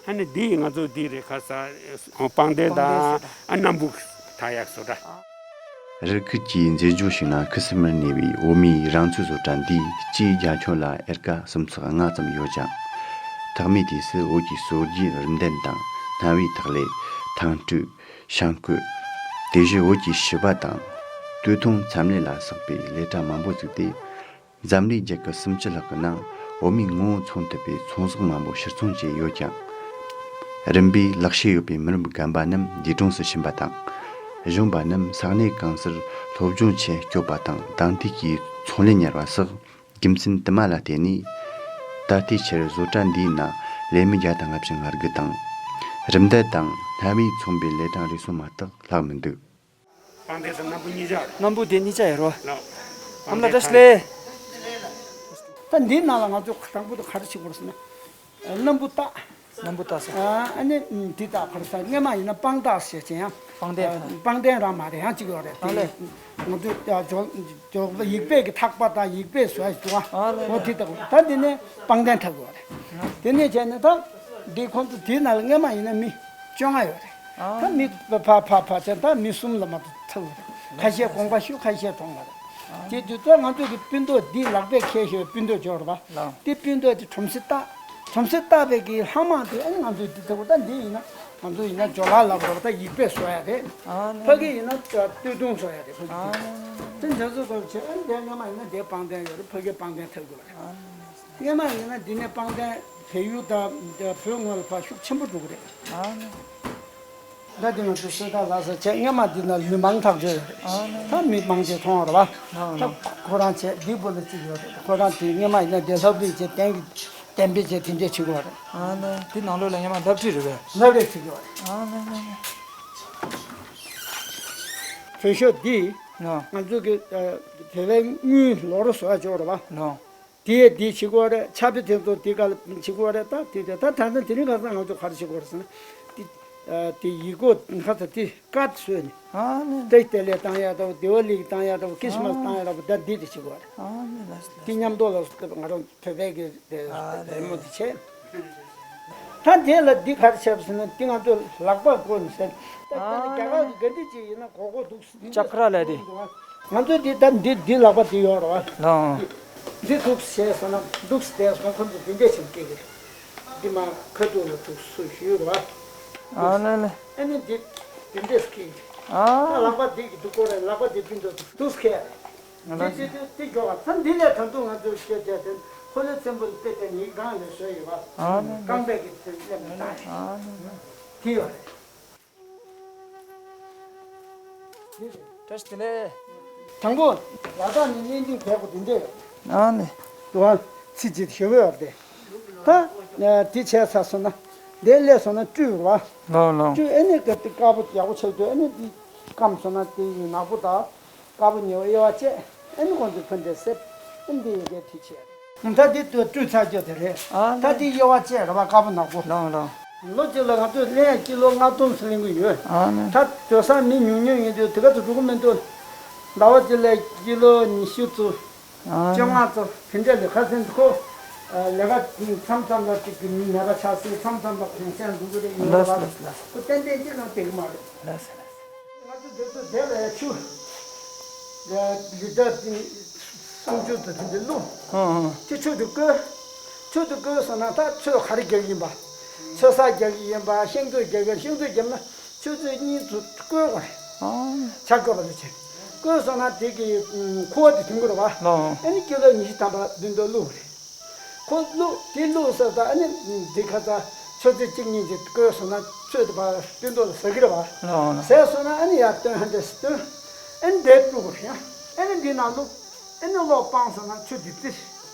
ཨ་ནི་འདི་ཡིན་ང་ཚོ་འདི་རེད་ཁ་ས་སྤང་ཐང་དང་ཨ་སྣམ་བུ་ད་ཡག་བཟོ་གྲྭ། རི་ཁུལ་གྱི་མཛེས་ལྗོངས་ཤིག་ན་ཁུ་སིམ་མེར་གནས་པའི་བོད་མིའི་རང་ཚུགས་བཟོ་གྲྭ་འདིའི་སྤྱིའི་རྒྱ་ཁྱོན་ལ་ཨེར་ཀ་སུམ་ཚེག་ལྔ་ཙམ་ཡོད་ཅིང་། ཐོག་མའི་དུས་སུ་བོད་ཀྱི་སྲོལ་རྒྱུན་རིམ་ལྡན་དང་སྣ་བའི་ཐག་ལས་ཐང་སྤྲུག་ཤང་བརྐོས། དེ་བཞིན་བོད་ཀྱི་ཕྱུ་པ་དང་སྟོད་ཐུང་མཚམས་ལས་ལ་སོགས་པའི་ལས་གྲྭ་མང་པོ་བཙུགས་ཏེ། འཛམ་གླིང་རྒྱལ་ཁབ་སུམ་ཅུ་ལྷག་གི་ནང་བོད་མིའི་ངོ་བོ་མཚོན་ཐུབ་པའི་ཚོང་ཟོག་མང་པོ་ཕྱིར་ཚོང་བྱས་ཡོད་ཀྱང་། རིམ་པས་ལག་ཤེས་ཡོད་པའི་མི་རབས་རྒན་པ་རྣམས་འདས་གྲོངས་སུ་ཕྱིན་པ་དང་། གཞོན་པ་རྣམས་ས་གནས་གང་སར་སློབ་སྦྱོང་ཆེད་བསྐྱོད་པ་དང་། དང་དུས་ཀྱི་ཚོང་ལས་གཉེར་བ་སོགས་རྒྱུ་མཚན་དུ་མ་ལ་བརྟེན་ནས། ད་ལྟའི་ཆར་བཟོ་གྲྭ་འདིའི་ནང་ལས་མི་བརྒྱ་དང་ལྔ་བཅུ་ང་དགུ་དང་། རིམ་འདེད་དང་སྣ་བས་མཚོན་པའི་ལས་གྲྭ་རེ་ཟུང་མ་གཏོགས་ལྷག་མི་འདུག། སྤང་ཐང་དང་སྣམ་བུ་གཉིས་ཆར། སྣམ་བུ་དེ་གཉིས་ཆ་ཡོད་རོ། ལགས། ཨ་མ་ལགས་བཀྲ་ཤིས་བདེ་ལེགས། ད་འདི་ནང་ལ་ང་ཚོ་དང་པོ་དུ་ག་རེ་བྱེད་དགོས་ཟེར་ན། སྣམ་བུ་བཏགས། སྣམ་བུ་བཏགས་ས། ཨ་ནི་འདི་དག་ག་རེ་ཟ་སྔས་མ་ཡིན་ན་སྤང་ཐང་ཟེར་ཅེ་ཡང་། སྤང་ཐང་། སྤང་ཐང་རང་མ་རེད་ཡང་གཅིག་ཡོད་རེད། ཨ་ལས། ང་ཚོ་ཇོ་ཇོ་ཡིག་དཔེ་གི་ཐག་པ་དང་ཡིག་དཔེ་བཟོ་ཡ་འདུག་ཨ། ཨ་ལས། འོ་དེ་དག་ད་འདི་ནས་སྤང་ཐང་འཁྲབ་ཡོད་རེད། དེ་ནས་བྱས་ནས་ད་འདི་ཁོང་ཚོ་དེའི་ནང་ལ་སྔས་མ་ཡིན་ན་མི་བཅོ་ལྔ་ཡོད་རེད། ཨ། ད་མི་ཕ་ཕ་ཕ་ཕ་ཚན་ད་མི་གསུམ་ལ་མ་གཏོགས་ཚར་བ་རེད། ཁ་ཤས་དགོངས་པ་ཞུ་ཁ་ཤས་གྲོངས་པ་རེད། དེ་དུས་ད་ང་ཚོ་གི་སྤུན་ཟླ་འདི་ལག་པས་འཁྱེར་ཤོར་སྤུན་ཟླ་འབྱོར་བ། ལགས། དེ་སྤུན་ཟླ་དེ་ཁྲོམ་སེ་བཏགས། ཁྲོམ་སེ་བཏགས་པའི་གི་ལྷག་མ་དེ་ཨ་ནི་ང་ཚོས་འདི་ལྟ་བུ་ད་འདི་ཡིན་ན་ང་ཚོ་ཡིན་ན་ཇོ་ལགས་ལབ་རོགས་ད་ཡིག་དཔེ་བཟོ་ཡ་རེད། ཨ་ནི། ཕ་གི་ཡིན་ན་སྟོད་ཐུང་བཟོ་ཡ་རེད་ཕ་གི། ཨ་ནི། དེ་འདྲ་བཟོ་དགོས་བྱས་ཨ་ནི་དེ་སྔ་མ་ཡིན་ན་དེ་སྤང་ཐང་ཡོད་རེད། ཕ་གི་སྤང་ཐང་འཁྲབ་དགོས་རེད། ཨ་ནི། སྔས་མ་ཡིན་ན་འདི་ནས་སྤང་ཐང་བལ་ཡུལ་དང་བོད་ངོས་ལ་ཕར་ཤུགས་ཆེན་པོ་འགྲོ་གི་རེད། ཨ་ནི། ད་འདི་ང་ཚོ་གསོལ་ཐབ་ལ་སོགས་བྱས་སྔས་མ་འདི་ན་མི་མང་ཐག་ཆོད་རེད། ཨ་ནི། ད་མི་མང་ཆེ་མཐོང་བ་རེད་བ། ཨ་ནི། ད་ཁོ་རང་བྱས་འདི་བུ་ལ་གཅིག་ཡོད་རེད། ཁོ་རང་དེ་སྔས་མ་ཡིན་ན་དེ་ལྷ་བྲིས་བྱས་གཏན་གྱི་གཏན་འབེབས་བྱས་དེ་འདྲས་བྱེད་དགོས་རེད། ཨ་ནི། འདི་ནང་ལོགས་ལ་སྔས་མ་ལྷ་བྲིས་རེད་བས། ལྷ་བྲིས་བྱེད་དགོས་རེད། ཨ་ནི། བོད་ཤོག་འདི། ཨ། ང་ཚོ་གི་ཨ་བོད་པའི་དངུལ་ལོ་རེ་བཟོ་ཡ་ཅིག་ཡོད་རེད་བ། ཨ། དེ་ཡས་དེ་བྱེད་དགོས་རེད། ཆ་ཕི་དེ་ཚོ་དེ་ག་ལ་བྱེད་དགོས་རེད། ད་དེ་དེ་ད་ད་ད་དེ་རིང་ཁ་སང་ང་ཚོ་ག་རེ་བྱེད་དགོས་རེད་ཟེར་ན། དེ་ཨ་དེ་ཡིག་སྐོགས་ཁ་ཚ་དེ་ཀར་བཟོས་ནས། ཨ་ནི། ཏེ་ཏེ་ལེ་བཏང་ཡ་དང་དེ་བ་ལིག་བཏང་ཡ་དང་ཁྲིས་མས་བཏང་ཡ་དང་ད་འདི་དེ་བྱེད་དགོས་རེད། ཨ་ནི། ལགས་སོ། དེ་མཉམ་དུ་ལ་ང་རང་བོད་པའི་གི་དེ་ཨ་ནི། རི་མོ་དེ་བྱས། ད་དེ་ལ་འདི་ག་རེ་བྱས་པ་ཟེར་ན་འདི་ང་ཚོ་ལག་པ་བཀོལ་ནས་ཟེར། ད་ཨ་ནི། རྒྱ་གར་གི་ག་འདྲ་ཅིག་ཡིན་ན་གོ་གོ་འདུག་ཅ་ཀ་ར་ལབ་དེ། ང་ཚོ་འདི་ད་འདི་འདི་ལག་པ་འདི་ཡོད་རེད་བ། ལགས། འདི་འདུག་སེ་བྱས་སོང་ན་འདུག་སེ་བསྡད་སོང་ཁོ་ཚོ་འདི་འདྲས་བྱས་སྐད་གི་རེད། འདི་མ་ཁ་ཐུག་ལ་འདུག་སུ་ཞུས་རེད་བ། ཨ་ལེ་ལེ། ཨ་ནི་འདི་འདི་འདྲས་སྐད་གི་རེད། ཨ། ད་ལག་པ་འདི་གི་འདུག་གོ་རེད། ལག་པ་འདི་སྤུན་ཟླ་འདུག་སེ་ཁེ་རེད། ང་འདི་ལ་འདི་འདི་འདི་འཇོག་པ་ད་འདི་ལས་ད་དུང་ང་ཚོས་བཤད་བྱས་ཏེ་ཧོ་ལེ་ཚེམ་བུ་ལ་དཔེ་དེ་ཉིད་སྒང་ལས་བཟོས་ཡོད་བ། ཨ་ལེ་ལེ། རྐང་པའི་གི་ཚེམ་བུ་ལ་ད་ཨ་ལེ་ལེ། དེ་ཡོད་རེད། བཀྲ་ཤིས་བདེ་ལེགས། དང་པོ། ལ་དྭགས་ནས་གླེང་སྟེགས་བྱས་པ་དེ་འདྲས་ཡོད། ཨ་ནི། དུ་བ་ཚིག་ཅིག་ཞུ་གི་ཡོད་རེད། ད་དེ་བྱས་ཚར་སོང་ན་དེ་སླེབས་སོང་ན་བཀྲུས་རེད་བ། ལགས་ལགས། བཀྲུས་ཨ་ནི་ག་དེ་དཀར་པོ་ཡག་པོ་ཆགས་དུས་ཨ་ནི་དེ་སྐམ་སོང་ན་དེ་ཡི་ནག་པོ་དང་དཀར་པོ་ཉེ་བ་དབྱེ་བ་བཅད་ཨ་ནི་ཁོང་ཚོས་ཕུ་འདྲེ་བསྲེབས་ཨ་ནི་དེ་ཡི་གེ་དེ་བྱས། ད་འདི་ལྟོས་བཀྲུས་ཚར་རྒྱུ་དེ་རེད། ཨ་ད་ལེ། འདི་དབྱེ་བ་བཅས་རེད་པ་དཀར་པོ་ནག་པོ། ལགས་ལགས། ལོ་གཅིག་ལ་ང་ཚོས་ལེན་ཡ་ཀི་ལོ་ལྔ་སྟོང་ཙམ་ལེན་གི་ཡོད། ཨ་ལེ། ད་དུས་སང་མི་ཉུང་ཉུང་ཡིན་དུས་དེ་ག་ཚོད་འགྲོ་གི་མི་འདུག་ཟླ་བ་གཅིག་ལ་ཀི་ལོ་ཉི་ཤུ་ཙམ། ཨ་ལེ། བཅོ་ལྔ་ཙམ་དེ་འདྲ་ལས་ཁ་སེང་ཁོ། ལས་ཀ་མཚམས་མཚམས་ལ་གཅིག་གི་མི་ནད་པ་ཆགས་སྲིད་མཚམས་མཚམས་ལ་གོང་ཚད་འགྲོ་གི་རེད་ཡོད་ལགས་པ། ལགས་ལགས། ཁོ་ཏན་ཏན་གཅིག་ལ་བསྡད་གི་མ་རེད། ལགས་སོ་ལགས་སོ། ང་ཚོ་འདི་ཚོ་དེ་ལ་ཆུ། ལི་ཏ་སུམ་ཅུ་དང་དེ་འདྲ་བླུགས། ཨང་ཨང་། དེ་ཆུ་དེ་བསྐོལ། ཆུ་དེ་བསྐོལ་སོང་ན་ད་ཚོས་ག་རེ་རྒྱག་གི་ཡིན་པ། ཚོས་ས་རྒྱག་གི་ཡིན་པ་ཤིང་ཏོག་རྒྱག་གི་ཤིང་ཏོག་བརྒྱབ་ན་ཆུ་ཚོད་གཉིས་ཚོ་བསྐོལ་དགོས་རེད། ཨང་། ཆར་བསྐོལ་བ་ལ་བྱས། བསྐོལ་སོང་ན་དེ་གི་ཁུ་བ་དེ་ཐོན་གི་རེད་བ། ཨང་། ཨ་ནི་ཀི་ལོ་ཉི་ཤུ་ཐམ་པ་བདུན་དུ་བླུགས་རེད། ཁོ་བླུགས་དེ་བླུགས་ཟེར་ད་ཨ་ནི་འདི་ཁ་ཚ་ཆུ་ཚོད་གཅིག་གཉིས་ཅིག་བསྐོལ་སོང་ན་ཚོས་དེ་ཕར་སྤུན་ཏོག་ལ་ཟ་གི་རེད་བ། ལགས་ལགས། ཟས་སོང་ན་ཨ་ནི་ཡར་བཏོན་ཧ་འདྲེས་སུ་བཏོན། ཨ་ནི་འདིར་བླུགས་རེད་ཡ། ཨ་ནི་འདི་ནང་བླུགས། ཨ་ནི་གློག་སྤངས་སོང་ན་ཆུ་འདི་བཙིར།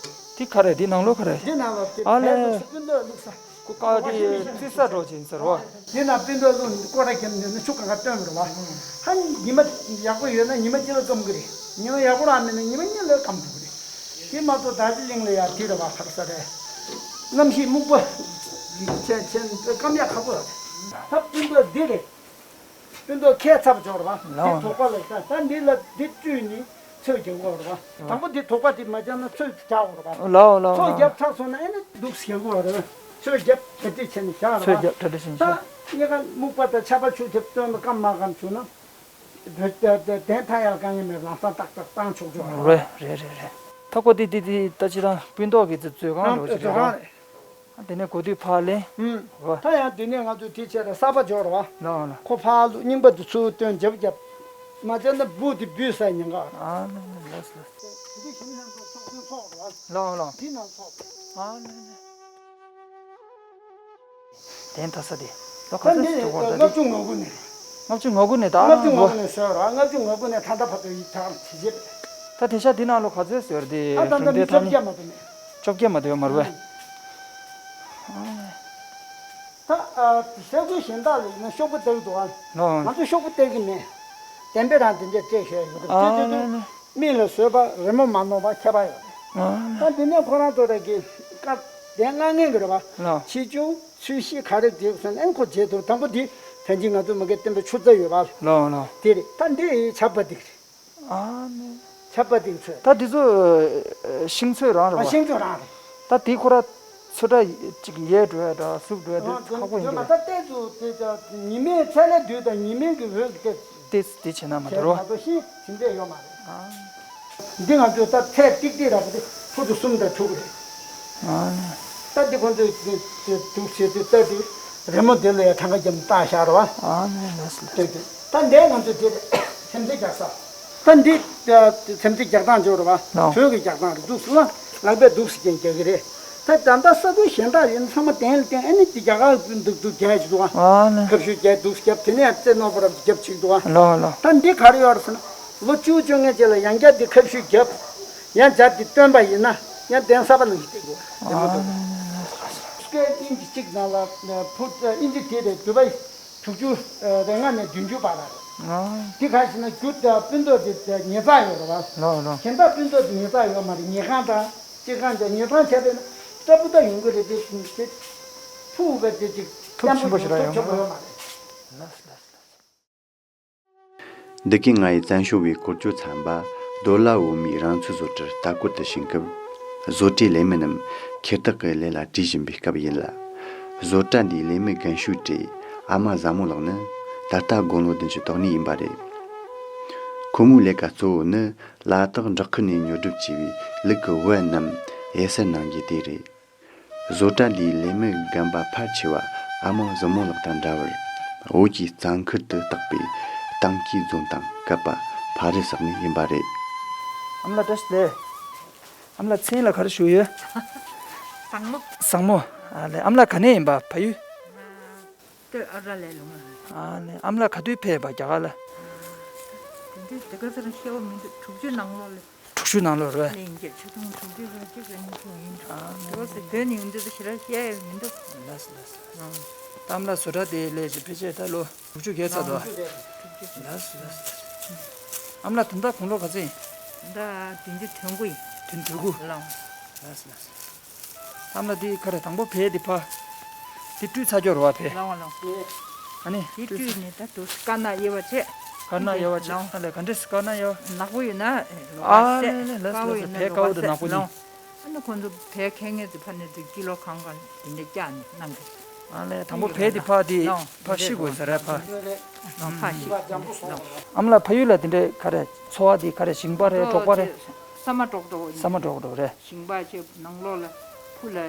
དེ་ག་རེ་འདི་ནང་ལོགས་ག་རེ། འདི་ནང་ལོགས་དེ་ཨ་ཕར་ལེ། བླུགས་སོང་སྤུན་ཏོག་བླུགས་ས། ཁོ་ཀ་དེ་བཙིར་ས་འགྲོ་བྱིན་ཟེར་བ། འདི་ནང་སྤུན་ཏོག་བླུགས་སྐོར་ར་བརྒྱབ་ནས་ནི་ཆུ་གང་ག་བཏོན་མི་རུང་བ། ཧ་ཉི་མ་ཡག་པོ་ཡོད་ན་ཉི་མ་གཅིག་ལ་སྐམ་གི་རེད། ཉི་མ་ཡག་པོ་རང་མེད་ན་ཉི་མ་གཉིས་ལ་སྐམ་ཐུབ་གི་རེད། དེ་མ་གཏོགས་རྡོ་རྗེ་གླིང་ལ་ཡ་དེ་རེད་བ། ག་རེ་ཟ་རེད། གནམ་གཤིས་སྨུག་པ་ཆེན་ཆེན་སྐམ་ཡག་ཁག་པོ་རེད། ད་སྤུན་ཟླ་འདི་རེད། སྤུན་ཟླ་ཁའི་ཚབ་འབྱོར་བ། ལའོ། འདི་དོག་པ་ལ་ད་ད་འདི་ལ་འདི་བཀྲུས་ནི་ཚོས་རྒྱག་དགོས་རེད་བ། དང་པོ་འདི་དོག་པ་འདི་མ་རྒྱག་ན་ཚོས་རྒྱག་དགོས་རེད་བ། ལའོ་ལའོ། ཚོས་ལའོ། རྒྱབ་ཚར་སོང་ན་ཨེ་ནི་འདུག་ཟེར་དགོས་རེད། ཚོས་རྒྱབ་གྲ་སྒྲིག་བྱས་ནས་བཞག་རེད་བ། ཚོས་རྒྱབ་གྲ་སྒྲིག་བྱས་ནས་ད་བཞག་གཡས་ཁ་སྨུག་པ་དང་ཆར་པ་ཆུ་ཐེབས་བཏོན་ན་སྐམ་མ་སྐམ་བྱུང་ན། བོད་ད་ད་གདན་ཐང་ཡར་དཀའ་ངལ་མེད་ལམ་སང་ཏག་ཏག་བཏང་ཆོག་ཆོག་རེད། རེད་རེད་རེད། ད་ཁོ་དེ་དེ་དེ་ད་ཅི་ད་སྤུན་ཟླ་གི་དེ་མཛོད་ཁང་རང་འགྲོ་ཅིག་མཛོད་རེད་ཁང་བ། རེད། དེ་ནས་གོ་དུས་ཕར་ལེན། ཨུམ། རེད་བ། ད་ཡང་དེ་ནས་ང་ཚོས་དེ་བྱས་ལ་གསར་པ་འབྱོར་བ། ལའོ་ལའོ། ཁོ་ཕར་ལོག་རྙིང་པ་དེ་ཚུར་བཏོན་རྒྱབ་རྒྱབ། མ་བྱས་ན་སྦུག་དེ་འབུད་ས་ཉེན་ཁ། ཨ་ལ་ལ་ལ་ལ། འདི་ཞིམ་ལྷམ་ཚོགས་ཚོགས་ཚོགས་རེད་བ། ལའོ་ལའོ། འདི་ནང་ཚོགས། ཨ་ལ་ལ། དེ་ད་ས་དེ། ལོ་ག་ཚོད་ད་འདི་ཐུག་པར་ད་ལྔ་དེ། བཅུ་ང་དགུ་ནས། ལྔ་བཅུ་ང་དགུ་ནས་ད་ལྔ་བཅུ་ང་དགུ་ནས་བཟོས་ར། ལྔ་བཅུ་ང་དགུ་ནས་ད་ལྟ་བར་དུ་ཡིག་ཐག་དེ་བྱེད། ད་དེ་ཤ་དེ་ནང་ལོ་ག་ཚོད་བཟོས་ར་དེ་ཨ་ད་གྲུབ་ད་མི་འབྲས་ཐག་བཅོ་བརྒྱད་ནི། མ་གཏོགས་མེད། བཅོ་བརྒྱད་མ་གཏོགས་ཡོད་མ་རེད་པས། ད་ཨ་ས་ཁུལ་གཞན་དག་ལ་ཡིན་ན་ཤོག་བུ་བཏེགས་འདུག་ཨ། ལོ། ང་ཚོ་ཤོག་བུ་བཏེགས་ཀྱི་མེད། གདན་པའི་རང་དེ་འདྲས་སྤྲད་བཞག་ཡོད་རེད། ཨ་དེ་དེ་དེ། ལོ་ལོ། མི་ལ་བཟོས་པ་རི་མོ་མ་ནོར་བ་ཁྱད་པར་ཡོད་རེད། ཨ། ད་འདི་ནས་ཁོ་རང་ཚོ་རང་གི་བཀའ་བདེན་མངགས་ངན་གྱི་རེད་བ། ལོ། ཆེ་ཆུང་ཚོས་གཞི་ག་རེ་བསྒྲིགས་སོང་ཨན་ཁོ་བྱེད་ཐུབ། དང་པོ་འདི་ད་གིན་ང་ཚོ་མ་གི་བསྟན་པའི་ཆུ་རྩ་ཡོད་བ། ལོ་ལོ། དེ་རེད། ད་འདི་ཆར་པ་འདི་རེད། ཨ་ནི། ཆར་པ་འདི་ཚོས། ད་འདི་ཚོ་ཤིང་ཚོས་རང་རེད་བ། ཤིང་ཚོས་རང་རེད། ད་འདི་ཁོ་ར་ཚོ་འདྲ་ཅིག་ཡལ་འགྲོ་ཡ་འདྲ་ཟུག་འགྲོ་ཡ་འདི་ཁག་པོ་ཡིན་གྱི་རེད། ད་ལྟའི་ཚོ་དེ་ད་ཉི་མའི་ཚད་ལས་བསྡུས་དང་ཉི་མའི་གི་འོད་ཀྱི་དེ། དེ་དེ་བྱེད་ན་མ་དེ་རོ། མ་གཏོགས་ཤིང་དེ་འདྲས་ཡོད་མ་རེད། ཨ། འདི་ང་ཚོས་ད་ཚད་ཏིག་ཏིག་ར་བ་དེ་ཕུ་དུ་གསུམ་དང་དྲུག་རེད། ཨ་ནི། ད་འདི་ཁོང་ཚོས་དེ་དེ་དུག་བྱེད་དུས་ད་དེ་རི་མོ་དེ་ལ་ཡང་གྲངས་ཀ་རྒྱབ་བཏགས་བཞག་ར་བ། ཨ་ནི་ལགས་སོ་ལགས་སོ། དེ་དེ་ད་འདས་ང་ཚོས་དེ་ཚེམ་ཚེ་རྒྱག་ས། ད་འདི་ཚེམ་ཚེ་རྒྱག་སྟངས་བྱོས་ར་བ། ལགས། བོད་ཀྱི་རྒྱག་སྟངས་རེད། འདུག་སེ་ལ་ལག་པས་འདུག་སེ་ཀྱང་རྒྱག་གི་རེད། ད་ད་ལྟ་ས་ཁུལ་གཞན་དག་ཡིན་ཚང་མ་གདན་ལ་བསྟན་ཨ་ནི་འདི་རྒྱ་གར་འདུག་འདུག་རྒྱག་ཡ་ཅིག་འདུག་ཨ། ཨ་ནི། ཁ་ཤུ་རྒྱབ་འདུག་རྒྱབ་དེ་ནས་རྩེ་རྣོ་པོ་རབ་རྒྱབ་ཅིག་འདུག་ཨ། ལོ་ལོ། ད་འདི་ག་རེ་ཡོད་རེད་ཟེར་ན། ལོ་བཅུ་བཅོ་ལྔའི་རྗེས་ལ་ཡང་བསྐྱར་འདི་ཁ་ཤུ་རྒྱབ། ཡང་བསྐྱར་འདི་བཏོན་པ་ཡིན་ན་ཡང་གདན་གསར་པ་ནང་བཞིན་བསྟན་དགོས་རེད། དེ་མོ་འདུག་ཨ། སྐད་ཨིན་ཇི་གཅིག་ནང་ལ་ཕུ་ཨིན་ཇི་དེ་རེད། དུ་བ་དྲུག་ཅུ་རེ་ལྔ་ནས་བདུན་ཅུ་བར་ལ་རེད། ཨ། འདི་ག་ཞེ་ན་རྒྱུ་དང་སྤུན་ཟླ་དེ་ཉེ་ཚགས་ཡོད་རེད་བ། ལོ་ལོ། གཞན་དག་སྤུན་ཟླ་དེ་ཉེ་ཚགས་ཡོད་མ་རེད། ཉེ་ཁང་དང་སྤྱི་ཁང་དང་ཉེ་ཁང་བྱས་པས་ན་སྐྲ་སྤུ་ཟླ་ཡོང་གི་རེད། དེ་དེ་ཕུ་བས་དེ་ཅིག་ཐུགས་ཆེན་པོ་ཞིག་ར་ཡོང་གི་རེད། ལགས་ལགས་ལགས། འདི་གའི་ང་ཡི་བཙན་བྱོལ་བའི་སྐོར་བརྗོད་ཚན་པ་རྡོ་ལ་འོ་མའི་རང་ཚོའི་བཟོ་གྲྭར་ལྟ་སྐོར་དུ་ཕྱིན་སྐབས། བཟོ་གྲྭའི་ལས་མི་རྣམས་ཁེར་ཐག་གི་ལས་ལ་བྲེལ་བཞིན་པའི་སྐབས་ཡིན་ལ། བཟོ་གྲྭ་འདིའི་ལས་མི་རྒན་ཤོས་གྲས་ཨ་མ་བཟང་མོ་ལགས་ནི་ད་ལྟ་དགུང་ལོ་བདུན་ཅུ་ཐོག་ནས་ཡིན་པ་རེད། ཁོ་མོའི་ལས་ཀ་གཙོ་བོ་ནི་ལ་དྭགས་འབྲོག་ཁུལ་ནས་ཉོ་སྒྲུབ་བྱས་པའི་ལུག་གི་བལ་རྣམས་དབྱེ་གསར་གནང་རྒྱུ་དེ་རེད། བཟོ་གྲྭ་འདིའི་ལས་མི་རྒན་པ་ཕལ་ཆེ་བ་ཨ་མ་བཟང་མོ་ལགས་དང་འདྲ་བར་བོད་ཀྱི་གཙང་ཁུལ་དུ་བཏགས་པའི་གཏམ་སྐྱེས་རྫོང་དང་སྐབས་པ་ཕ་རི་སོགས་ནས་ཡིན་པ་རེད། ཨ་མ་ལགས་བཀྲ་ཤིས་བདེ་ལེགས། ཨ་མ་ལགས་མཚན་ལ་ག་རེ་ཞུ་ཡོད། བཟང་མོ། བཟང་མོ། ཨ་ལས། ཨ་མ་ལགས་ག་ནས་ཡིན་པ། ཕ་ཡུལ། ང་སྟོད་ཨ་ར་ལས་ལུང་ཨ། ཨ་ལས། ཨ་མ་ལགས་ག་དུས་ཕེབས་པ་རྒྱ་གར་ལ། དེ་འདྲའི་དེ་ག་ཚོད་རང་ཤེས་པ་མི་འདུག་དྲུག་ཅུ་ནང་ལོགས་ལ། དྲུག་ཅུ་ནང་ལོགས་རེད། ལན་བརྒྱད་ཆ་ཚང་དྲུག་ཅུ་རེ་གཅིག་རེ་གཉིས་ཚོ་ཡིན། ཨ་ནི། དེ་བ་སི་བོད་ནས་ཡོང་དུས་ཞེ་དྲག་བཤད་ཡ་མི་འདུག་ལགས་སོ་ལགས་སོ། ཨ། ད་ཨ་མ་ལགས་བཟོ་གྲྭ་དེ་ལས་ཀྱི་ཕལ་ཆེར་ད་ལོ་དྲུག་ཅུ་བརྒལ་ཚར་འདུག་ཨ། དྲུག་ཅུ་རེད། དྲུག་ཅུ། ལགས་སོ་ལགས་སོ། ཨ་མ་ལགས་ད་ལྟ་དགུང་ལོ་ག་ཚོད་ཡིན། ད་བདུན་ཅུ་དོན་དགུ་ཡིན། བདུན་ཅུ་དོན་དགུ། ལགས། ལགས་སོ་ལགས་སོ། ཨ་མ་ལགས་འདི་ག་རེ་དང་པོ་བལ་འདི་ཕ། འདི་བཀྲུས་ཚར་ཀྱོག་རེད་བ་བལ། ལགས་ལགས། ཨ་ནི་འདི་བཀྲུས་བཀྲུས་ནས་ད་དུ་དཀར་ནག་དབྱེ་བ་བྱས། དཀར་ནག་དབྱེ་བ་བྱས། ལགས། ཨ་ལས་ག་འདྲས་དཀར་ནག་དབྱེ་བ། ནག་པོ་ཡོད་ན་ལོ་ཨ་ལས་ལས་ལས་དཀར་པོ་ཡོད་ན་བལ་ལོ་དཀར་པོ་དང་ནག་པོ་གཉིས། ལགས། ཨ་ནི་ཁོང་ཚོ་བལ་ཁེངས་ངེས་ཀྱི་ཕ་ནས་དུ་ཀི་ལོ་གང་གང་དེ་འདྲས་བཀྱག་ནས་གནང་གི། ཨ་ལས་དང་པོ་བལ་འདི་ཕ་འདི་ལགས། ཕ་ཤི་དགོས་ཟེར་ར་ཕ། ལགས་ཕ་ཤི། ལགས། ཨ་མ་ལགས་ཕ་ཡུལ་ལ་དེ་འདྲས་ག་རེ་འཚོ་བ་འདི་ག་རེ་ཞིང་པ་རེད་འབྲོག་པ་རེད། ས་མ་འབྲོག་འབྲོག་ཡིན། ས་མ་འབྲོག་འབྲོག་རེད། ཞིང་པ་བྱས་ནང་ལོགས་ལ་ཕུ་ལ་དེ་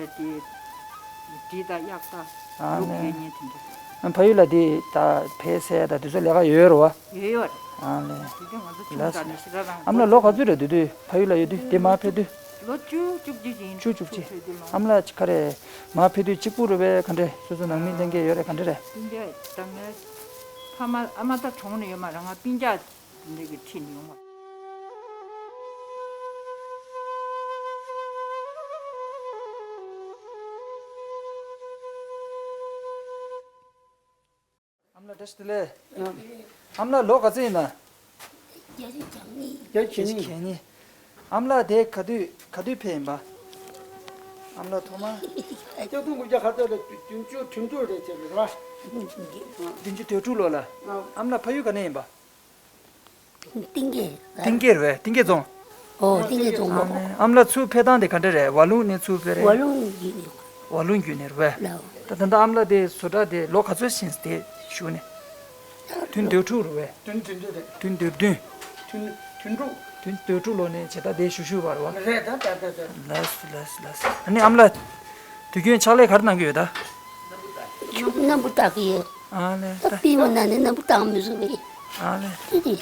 འབྲི་དང་གཡག་དང་ཨ་ལུག་ནས་ཡོད་མཁན་དེ་འདྲ། ཕ་ཡུལ་ལ་དེ་ད་བལ་ཟས་དང་དེ་ཚོ་ལས་ཀ་ཡོད་རེད་བ། ཡོད་ཡོད་རེད། ཨ་ལས། དེ་དུས་ང་ཚོ་ཆུང་ལགས་དྲགས་ནས་ཞེ་དྲག་རང་ཨ་མ་ལགས་ལོ་ག་ཚོད་རེད་དེ་དུས་ཕ་ཡུལ་ལ་ཡོད་དུས་དེ་མར་ཕེབས་དུས། ལོ་བཅུ་བཅུ་གཅིག་ཡིན། བཅུ་བཅུ་གཅིག་ཕྲུ་གུ་ལོ། ཨ་མ་ལགས་ག་རེ་མར་ཕེབས་དུས་གཅིག་པུ་རེད་པས་ག་འདྲས་སོ་སོ་ནང་མི་ལྷན་རྒྱས་ཡོད་རེད་ག་འདྲས་རེད། སྤུན་ཀྱག་ད་ངའི་ཕ་མ་ཨ་མ་ད་གྲོངས་ནས་ཡོད་མ་རེད། ང་སྤུན་ཀྱག་འདི་གི་ཁྲིད་ནས་ཡོང་བ། ཨ་མ་ལགས་བཀྲ་ཤིས་བདེ་ལེགས། ཨ་མ་ལགས་ལོ་ག་ཚོད་ཡིན་ན། བརྒྱད་ཅུ་གྱ་གཉིས། བརྒྱད་ཅུ་གྱ་གཉིས། ཨ་མ་ལགས་དེ་ག་དུས་ག་དུས་ཕེབས་ཡིན་པ། ཨ་མ་ལགས་ཐོག་མར། སྐྱབས་མགོན་རྒྱལ་ཁ་ཏོ་ལ་བདུན་ཅུ་དོན་དྲུག་རེད་ཅེས་རེད་བ། བདུན་ཅུ་དོན་དྲུག་ལོ་ལ། ཨ་མ་ལགས་ཕ་ཡུལ་ག་ནས་ཡིན་པ། ཏིང་གེ། ཏིང་གེ་རེད་པས། ཏིང་གེ་རྫོང་། ཨོ་ཏིང་གེ་རྫོང་མ། ཨ་མ་ལགས་ཚུར་ཕེབས་སྟངས་དེ་ག་འདྲ་རེད། ཝ་ལུང་ནས་ཚུར་ཕེབས་རེད། ཝ་ལུང་བརྒྱུད་ནས། ཝ་ལུང་བརྒྱུད་ནས་རེད་པས། ལགས། ད་ད་ལྟ་ཨ་མ་ལགས་དེ་བཟོ་གྲྭ་དེ་ལོ་ག་ཚོད་ཕྱིན་དེ་བཞུགས་ནས། བདུན་དོན་དྲུག་རེད་པས། བདུན་དོན་དྲུག་རེད། བདུན་དོན་བདུན། བདུན་དོན་དྲུག། བདུན་དོན་དྲུག་ལོ་ནས་བྱས་ད་དེ་བཞུགས་བཞུགས་པ་རེད་པ། རེད་ད་ད་ད་ད། ལགས་སོ་ལགས་སོ་ལགས་སོ། ཨ་ནི་ཨ་མ་ལགས་དུས་རྒྱུན་ཕྱག་ལས་ག་རེ་གནང་གི་ཡོད་ད། སྣམ་བུ་བཏགས་ཀྱི་ཡོད། ཨ་ལས། ད་པི་མ་ན་ནི་སྣམ་བུ་བཏགས་མི་བཟོ་བས། ཨ་ལས། དེ་དེ།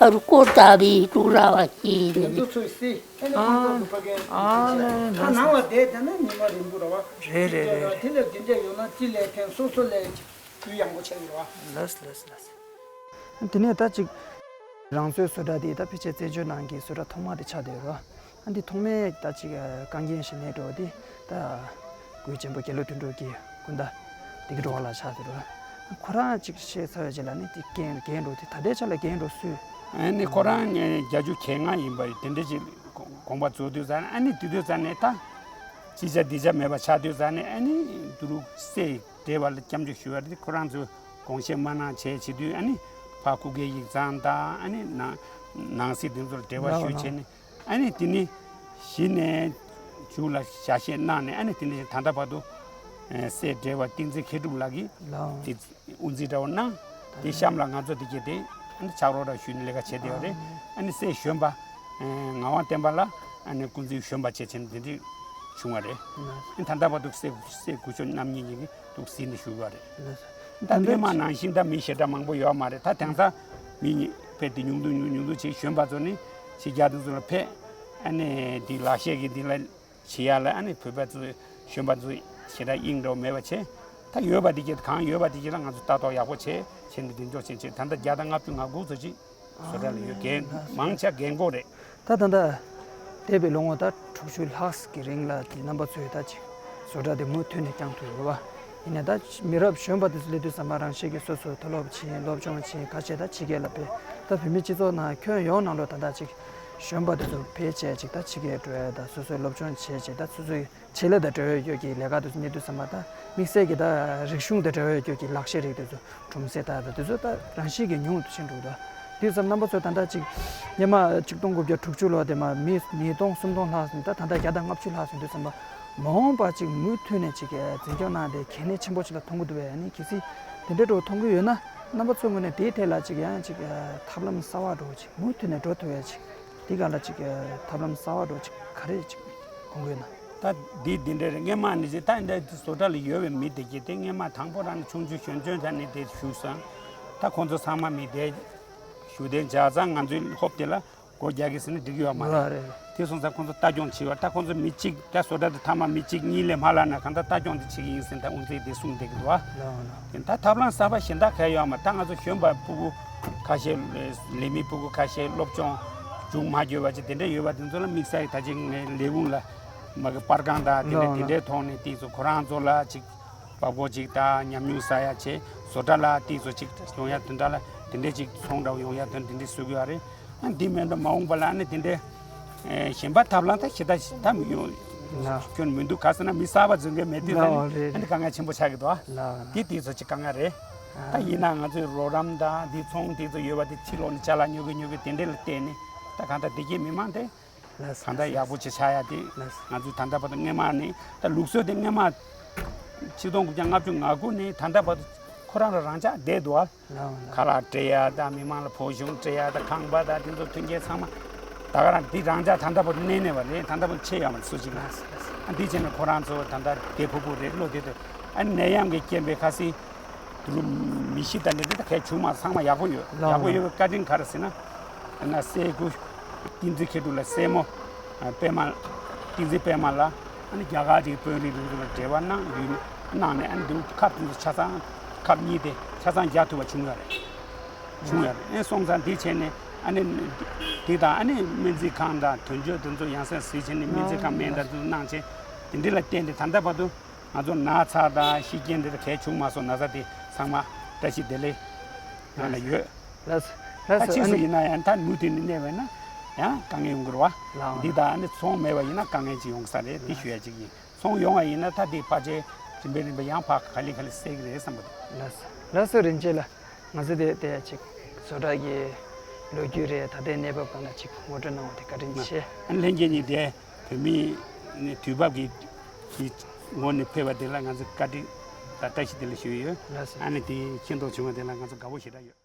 ཧ་རུ་ཀོར་བཏགས་པའི་དྲུག་ར་བ་ཅི་ནི། འདི་ཚོས་སི་ཨ་ནི་ཨ་ཁོང་ཚོ་ཕ་གིའི་ཨ་ལས། ད་ནང་ལ་བསྡད་དེ་ནི་ཉི་མ་རིང་པོ་ར་བ། རེད་རེད་རེད། དེ་ལས་འདི་འདྲ་ཡོད་ན་ཅི་ལས་ཐེངས་སོ་སོ་ལས་རྒྱུས་ཡངས་པོ་ཆགས་ཀྱི་ར་བ། ལགས་ལགས་ལགས། དེ་ནས་ད་ཅིག་རང་སོའི་བཟོ་གྲྭ་དེ་ད་ཕལ་ཆེར་བཙན་བྱོལ་ནང་གི་བཟོ་གྲྭ་ཐོག་མ་དེ་ཆགས་བསྡད་ཡོད་ར། ཨ་འདི་ཐོག་མའི་ད་ཅིག་ཨ་དཀའ་ངལ་ཞིག་གནས་འགྲོ་བ་དེ་ད་གུས་ཆེན་པོ་རྒྱལ་ལོ་དོན་གྲུབ་ཀྱི་སྐུ་ཟླ་བདེ་སྐྱིད་སྒྲོལ་དཀར་ལགས་ཆགས་བསྡད་ཡོད་ར། ཁོ་རང་ཅིག་བཤད་ཚར་བའི་རྗེས་ལ་ནི་དེ་རྒན་རྒན་འགྲོ་དེ་ད་ལྟའི་ཆ་ལ་རྒན་འགྲོ་སུས། ཨ་ནི་ཁོ་རང་ངས་བརྒྱད་ཅུ་གྱ་ལྔ་ཡིན་པ་དེ་འདྲ་ཅིག་དགོངས་པ་རྫོགས་དུས་ཙང་ནས་ཨ་ནི་དེ་དུས་ཙང་ནས་ད་ཅི་བྱ་འདི་བྱ་མེད་པ་ཆགས་དུས་ཙང་ནས་ཨ་ནི་དུ་རུ་སེ་འབྲེལ་བ་ལ་སྐྱབས་འཇུག་ཞུ་བ་རེད། ཁོ་རང་ཚོས་དགོངས་བཞེས་མ་གནང་བྱས་བྱེད་དུས་ཨ་ནི་ཕར་སྐུ་སྒེར་ཡིག་ཚང་དང་ཨ་ནི་ནང་ནང་སྲིད་དེ་ཚོར་འབྲེལ་བ་ཞུས་བྱས་ནས་ཨ་ནི་དེ་ནི་གཞི་ནས་མཇུག་ལ་ཞལ་བཞེས་གནང་ནས་ཨ་ནི་དེ་ནི་ད་ལྟ་བར་དུ་སྲས་བགྲེས་པ་བསྟན་འཛིན་མཁས་གྲུབ་ལགས་ཀྱིས་དེ་དབུ་འཛིན་འདྲ་བོ་གནང་། དེ་གཤམ་ལ་ང་ཚོ་དེ་གྱེས་ཏེ་ཨ་ནི་ཕྱག་རོགས་འདྲ་ཞུས་ནས་ལས་ཀ་བྱས་བསྡད་པ་རེད། ཨ་ནི་སྲས་གཞོན་པ་ངག་དབང་བསྟན་པ་ལགས་ཨ་ནི་སྐུ་ཚེའི་གཞོན་པ་བྱས་ཕྱིན་དེ་འདྲ་བྱུང་བ་རེད། ཨ་ནི་ད་ལྟ་བར་དུ་སྲས་སྲས་སྐུ་ཞབས་རྣམ་གཉིས་ཀྱིས་འདུག་ཟིན་ནས་བཞུགས་པ་རེད། ད་སྔོན་མ་ནང་བཞིན་ད་མི་ཞེ་དྲག་མང་པོ་ཡོད་མ་རེད། ད་དེང་སང་མི་ཕེབས་ཏེ་ཉུང་དུ་ཉུང་ཉུང་དུ་བྱས་གཞོན་པ་ཚོ་ནི་ཕྱི་རྒྱལ་དེ་ཚོ་ལ་ཕེབས། ཨ་ནི་དེ་ལག་ཤེས་ཀྱི་དེ་ལ་བྱེད་ཡ་ལ་ཨ་ནི་བོད་པ་ཚོ་གཞོན་པ་ཚོ་ཞེ་དྲག་དབྱིངས་འགྲོ་མེད་པ་བྱས། ད་ཡོད་པ་དེ་གྱད་གང་ཡོད་པ་དེ་གྱད་ལ་ང་ཚོ་ལྟ་རྟོག་ཡག་པོ་བྱས་བྱས་ནས་དེ་འཇོག་བྱས་བྱས་ད་ལྟ་བརྒྱ་དང་ལྔ་བཅུ་ང་དགུ་ཚོ་ཅིག་བཟོ་གྲྭ་ལ་ཡོད། རྒན་མང་ཆེ་རྒན་གོག་རེད། ད་ད་ལྟ་འདས་པའི་ལོ་ངོ་ད་དྲུག་ཅུ་ལྷག་གི་རིང་ལ་དེ་རྣམ་པ་ཚོས་ད་ཅིག་བཟོ་གྲྭ་དེ་མུ་མཐུད་ནས་བསྐྱངས་ཐུབ་ཡོད་པ། ཡིན་ནའི་ད་མི་རབས་གཞོན་པ་དེ་ཚོ་སླེབས་དུས་ཙམ་པ་རང་བཞིན་གྱིས་སོ་སོ་མཐོ་སློབ་ཕྱིན་སློབ་སྦྱོང་ཕྱིན་ཁ་ཤས་ད་ཕྱི་རྒྱལ་ལ་ཕེབས། ད་བོད་མི་སྤྱི་ཚོགས་ནང་ཁྱོན་ཡོངས་ནང་ལོགས་ད་ལྟ་ཅིག་གཞོན་པ་དེ་ཚོ་ཕལ་ཆེར་ཅིག་ད་ཕྱི་རྒྱལ་འགྲོ་ཡ་ད་སོ་སོའི་སློབ་སྦྱོང་བྱས་བྱས་ད་སོ་སོའི་ཆེད་ལས་དང་འབྲེལ་བའི་སྐོར་གྱི་ལས་ཀ་དེ་ཚོ་གནས་དུས་ཙམ་པ་ད་དམིགས་བསལ་གྱི་ད་རིག་གཞུང་དང་འབྲེལ་བའི་སྐོར་གྱི་ལག་ཤེས་རིགས་དེ་ཚོ་གྲུམ་ཟེར་ད་ད་དེ་ཚོ་ད་རང་བཞིན་གྱིས་ཉུང་དུ་ཕྱིན་འགྲོ་འདུག་དེ་ཙམ་རྣམ་པ་ཚོས་ད་ལྟ་ཅིག་སྔོན་མ་ཆིག་སྟོང་དགུ་བརྒྱ་དྲུག་ཅུ་ལོ་དེ་མ་མི་ཉིས་སྟོང་སུམ་སྟོང་ལྷག་སོང་ད་ད་ལྟ་བརྒྱ་དང་ལྔ་བཅུ་ལྷག་སོང་དུས་ཙམ་པ་མ་འོངས་པ་ཅིག་མུ་མཐུད་ནས་ཅིག་འཛིན་སྐྱོང་གནང་དེ་གལ་གནད་ཆེན་པོ་ཅིག་ལ་མཐོང་གི་འདུག་པས། ཨ་ནི་གལ་སྲིད་དེ་འདྲ་འགྲོ་མཐོང་གི་ཡོད་ན་རྣམ་པ་ཚོའི་ངོས་ནས་དེའི་ཐད་ལ་ཅིག་ཡང་ཅིག་ཐབས་ལམ་གསར་བ་འགྲོ་ཅིག་མུ་མཐུད་ནས་འགྲོ་ཐུབ་ཡ་ཅིག་དེ་ག་ལ་ཅིག་ཐབས་ལམ་གསར་བ་འགྲོ་ཅིག་ག་རེ་ཅིག་དགོངས་ཀྱི་ཡོད་ན། ད་འདི་འདི་འདྲ་རེད། སྔན་མ་ནི་ཅིག་ད་འདི་བཟོ་གྲྭ་ལ་ཡོད་པའི་མི་དེ་གྱད་དེ་སྔན་མ་དང་པོ་རང་ནས་ཆུང་ཆུང་གཞོན་གཞོན་ཆ་ནས་དེ་བཞུགས་སོང་། ད་ཁོང་ཚོ་ཚང་མ་མི་དེ་བཞུགས་དེ་བྱས་ཙང་ང་ཚོའི་ཧོབ་དེ་ལ་སྒོ་རྒྱག་གི་ཟེར་ནས་འགྲིག་ཡོད་མ་རེད། རེད། དེ་སོང་ཙང་ཁོང་ཚོ་ལྟ་སྐྱོང་བྱེད་པ་ད་ཁོང་ཚོ་མི་གཅིག་ད་བཟོ་གྲྭ་དེ་མཐའ་མ་མི་གཅིག་གཉིས་ལས་མ་ལྷག་ན་གང་ལྟར་ལྟ་སྐྱོང་དེ་བྱེད་ཀྱི་ཡིན་ཟེར་ད་དབུ་མཛད་དེ་གསུངས་བསྡད་ཀྱི་འདུག་བ། ལགས་ལགས། དེ་ད་ཐབས་ལམ་གསར་པ་གཞན་དག་ག་ཡོད་མ། ད་ང་ཚོ་གཞོན་པ་ཕྲུ་གུ་ཁ་ཤས་ལས་མི་ཕྲུ་གུ་ཁ་ཤས་སློབ་སྦྱོང་མཇུག་མ་འགྱོ་བ་ཅིག་དེ་འདྲ་ཡོད་པ་དེ་ཚོ་ལ་དམིགས་བསལ་ད་ཅིག་ངས་ལས་ཁུངས་ལ་མ་གི་པར་ཁང་དང་དེ་འདྲ་ལགས་དེ་འདྲའི་ཐོག་ནས་དེ་ཚོ་ཁོ་རང་ཚོ་ལ་ཅིག་བབ་གོ་ཅིག་དང་ཉམས་མྱོང་བསགས་ཡ་བྱས་བཟོ་གྲྭ་ལ་དེ་ཚོ་ཅིག་ཡོང་ཡ་དེ་འདྲ་ལ་དེ་འདྲ་ཅིག་ཚོང་འདྲ་བོ་ཡོང་ཡ་དེ་འདྲ་དེ་འདྲ་བཟོ་གི་ཡོད་རེད། ཨ་འདི་མེད་འགྲོ་མ་འོངས་པ་ལ་ཨ་ནི་དེ་འདྲའི་ཨེ་གཞན་པ་ཐབས་ལམ་ད་ཞེ་ད་ཞེ་ད་མི་ཡོང་ལགས། སྐྱོན་མི་འདུག་ག་ཟེར་ན་མི་གསར་པ་འཛིན་མཁན་མེད་དུས་ད་ནི་ལགས་རེད། ཨ་ནི་དཀའ་ངལ་ཆེན་པོ་ཆགས་ཀྱི་འདུག་ཨ། ལགས། འདི་དེ་ཚོ་ཅིག་དཀའ་ངལ་རེད། ཨ། ད་ཡིན་ན་ང་ཚོའི་རོགས་རམ་དང་འདི་ཚོང་དེ་ཚོ་ཡོད་པ་དེ་ཕྱི་ལོགས་ནས་ཅ་ལག་ཉོ་གི་ཉོ་གི་དེ་འདྲ་ལ་བརྟེན་ནས་ད་གང་ལྟར་བདེ་སྐྱིད་མི་མང་དེ་ལགས་གང་ལྟར་ཡག་པོ་ཅིག་ཆགས་ཡ་དེ་ལགས། ང་ཚོས་ད་ལྟ་བར་དུ་སྔོན་མ་ནས་ད་ལུགས་སྲོལ་དེ་སྔོན་མ་ཆིག་སྟོང་དགུ་བརྒྱ་ལྔ་བཅུ་ང་དགུ་ནས་ད་ལྟ་བར་དུ་ཁོ་རང་ལ་རང་འཇགས་བསྡད་འདུག་ཨ། ལགས་ལགས། ཁ་ལག་སྤྲད་ཡ་དང་མི་མང་ལ་ཕོགས་ཞུ་སྤྲད་ཡ་དང་ཁང་པ་དང་དེ་ཚོ་མཐུན་རྐྱེན་ཚང་མ་ད་ག་རང་འདི་རང་འཇགས་ད་ལྟ་བར་དུ་གནས་གནས་པ་རེད། ད་ལྟ་བར་དུ་ཆད་ཡོད་མ་རེད་སུ་གཅིག་ལ། ལགས་ལགས། ཨ་འདི་བྱས་ནས་ཁོ་རང་ཚོ་ད་ལྟ་བདེ་ཕུ་ཕུ་རེད། བློ་བདེ་ཐོག་ཨ་ནད་ཡམས་ཀྱི་རྐྱེན་པས་ཁ་སང་དུ་ལུ་མི་ཤི་དང་འདྲ་འདྲ་ད་གས་བྱུང་མ་ཚང་མ་ཡག་པོ་ཡོད། ལགས་ཡག་པོ་ལགས། ཡོད་པའི་བཀའ་དྲིན་ག་རེ་ཟེར་ན། ཨ་ན་སྲས་སྐུ་བསྟན་འཛིན་མཁས་གྲུབ་ལ་སྲས་མོ་ཨ་པད་མ་བསྟན་འཛིན་པད་མ་ལ་ཨ་ནི་རྒྱ་གར་གྱི་དཔོན་རིགས་རིགས་ཚོ་ལ་འབྲེལ་བ་གནང་ཡུལ་གནང་ནས་ཨ་ནི་འདི་ཁབ་དེ་ཚོ་ཆ་ཚང་ཁབ་གཉིས་དེ་ཆ་ཚང་རྒྱག་ཐུབ་པ་བྱུང་ཡོད་རེད། བྱུང་ཡོད་རེད། ཨེ་སོང་ཙང་འདི་བྱས་ནས་ཨ་ནི་འདི་དང་ཨ་ནི་སྨན་རྩིས་ཁང་དང་དོན་གཅོད་དེ་ཚོ་ཡང་སེ་གཟིགས་བྱས་ནས་སྨན་རྩིས་ཁང་སྨན་དང་དེ་ཚོ་གནང་བྱས་དེ་འདྲི་ལ་བརྟེན་ཏེ་ད་ལྟ་བར་དུ་ང་ཚོ་ན་ཚ་དང་ཤི་རྐྱེན་དེ་འདྲ་གས་བྱུང་མ་སོང་། ན་ཚ་དེ་ཚང་མ་བཀྲ་ཤིས་བདེ་ལེགས་ང་ལ་ཡོད། ལགས་སོ། ལགས་ད་སོ། ཕྱིས་ཨ་སུ་ནི་ཡིན་ན་ཡང་ད་མུ་མཐུད་ནས་གནས་པས་ན་ ཡང་དཀའ་ངལ་ཡོང་གི་རེད་བ། ལགས། འདི་དང་ཨ་ནི་ཚོང་མེད་པ་ཡིན་ན་དཀའ་ངལ་ཅིག་ཡོང་ས་རེད། འདི་ཞུ་ཡ་ཅིག་ཡིན། ཚོང་ཡོང་བ་ཡིན་ན་ད་འདི་ཕལ་ཆེར་རིམ་པས་རིམ་པས་ཡང་ཕར་ག་ལེ་ག་ལེ་སེལ་གི་རེད་བསམ་གི་འདུག་ལགས་སོ། ལགས་སོ། རིན་ཆེན་ལགས། ང་ཚོ་དེ་དེ་ཅིག་བཟོ་གྲྭ་གི་ལོ་རྒྱུས་རེད། ད་ལྟའི་གནས་བབ་སྒང་ལ་ཅིག་ངོ་སྤྲོད་གནང་བ་དེ་བཀའ་དྲིན་ཆེ། ཨ་ནི་ལྷན་རྒྱས་གཉིས་དེ་བོད་མི་ནི་དུས་བབ་ཀྱི་གི་ངོ་ནས་ཕེབས་པ་དེ་ལ་ང་ཚོ་བཀའ་དྲིན་དང་བཀྲ་ཤིས་བདེ་ལེགས་ཞུ་ཡི་ཡོད། ལགས་སོ། ཨ་ནི་དེ་མཁྱེན་རྟོགས་བྱུང་བ་དེ་ལ་ང་ཚོ་དགའ་པོ་ཞེ་དྲག་ཡོད།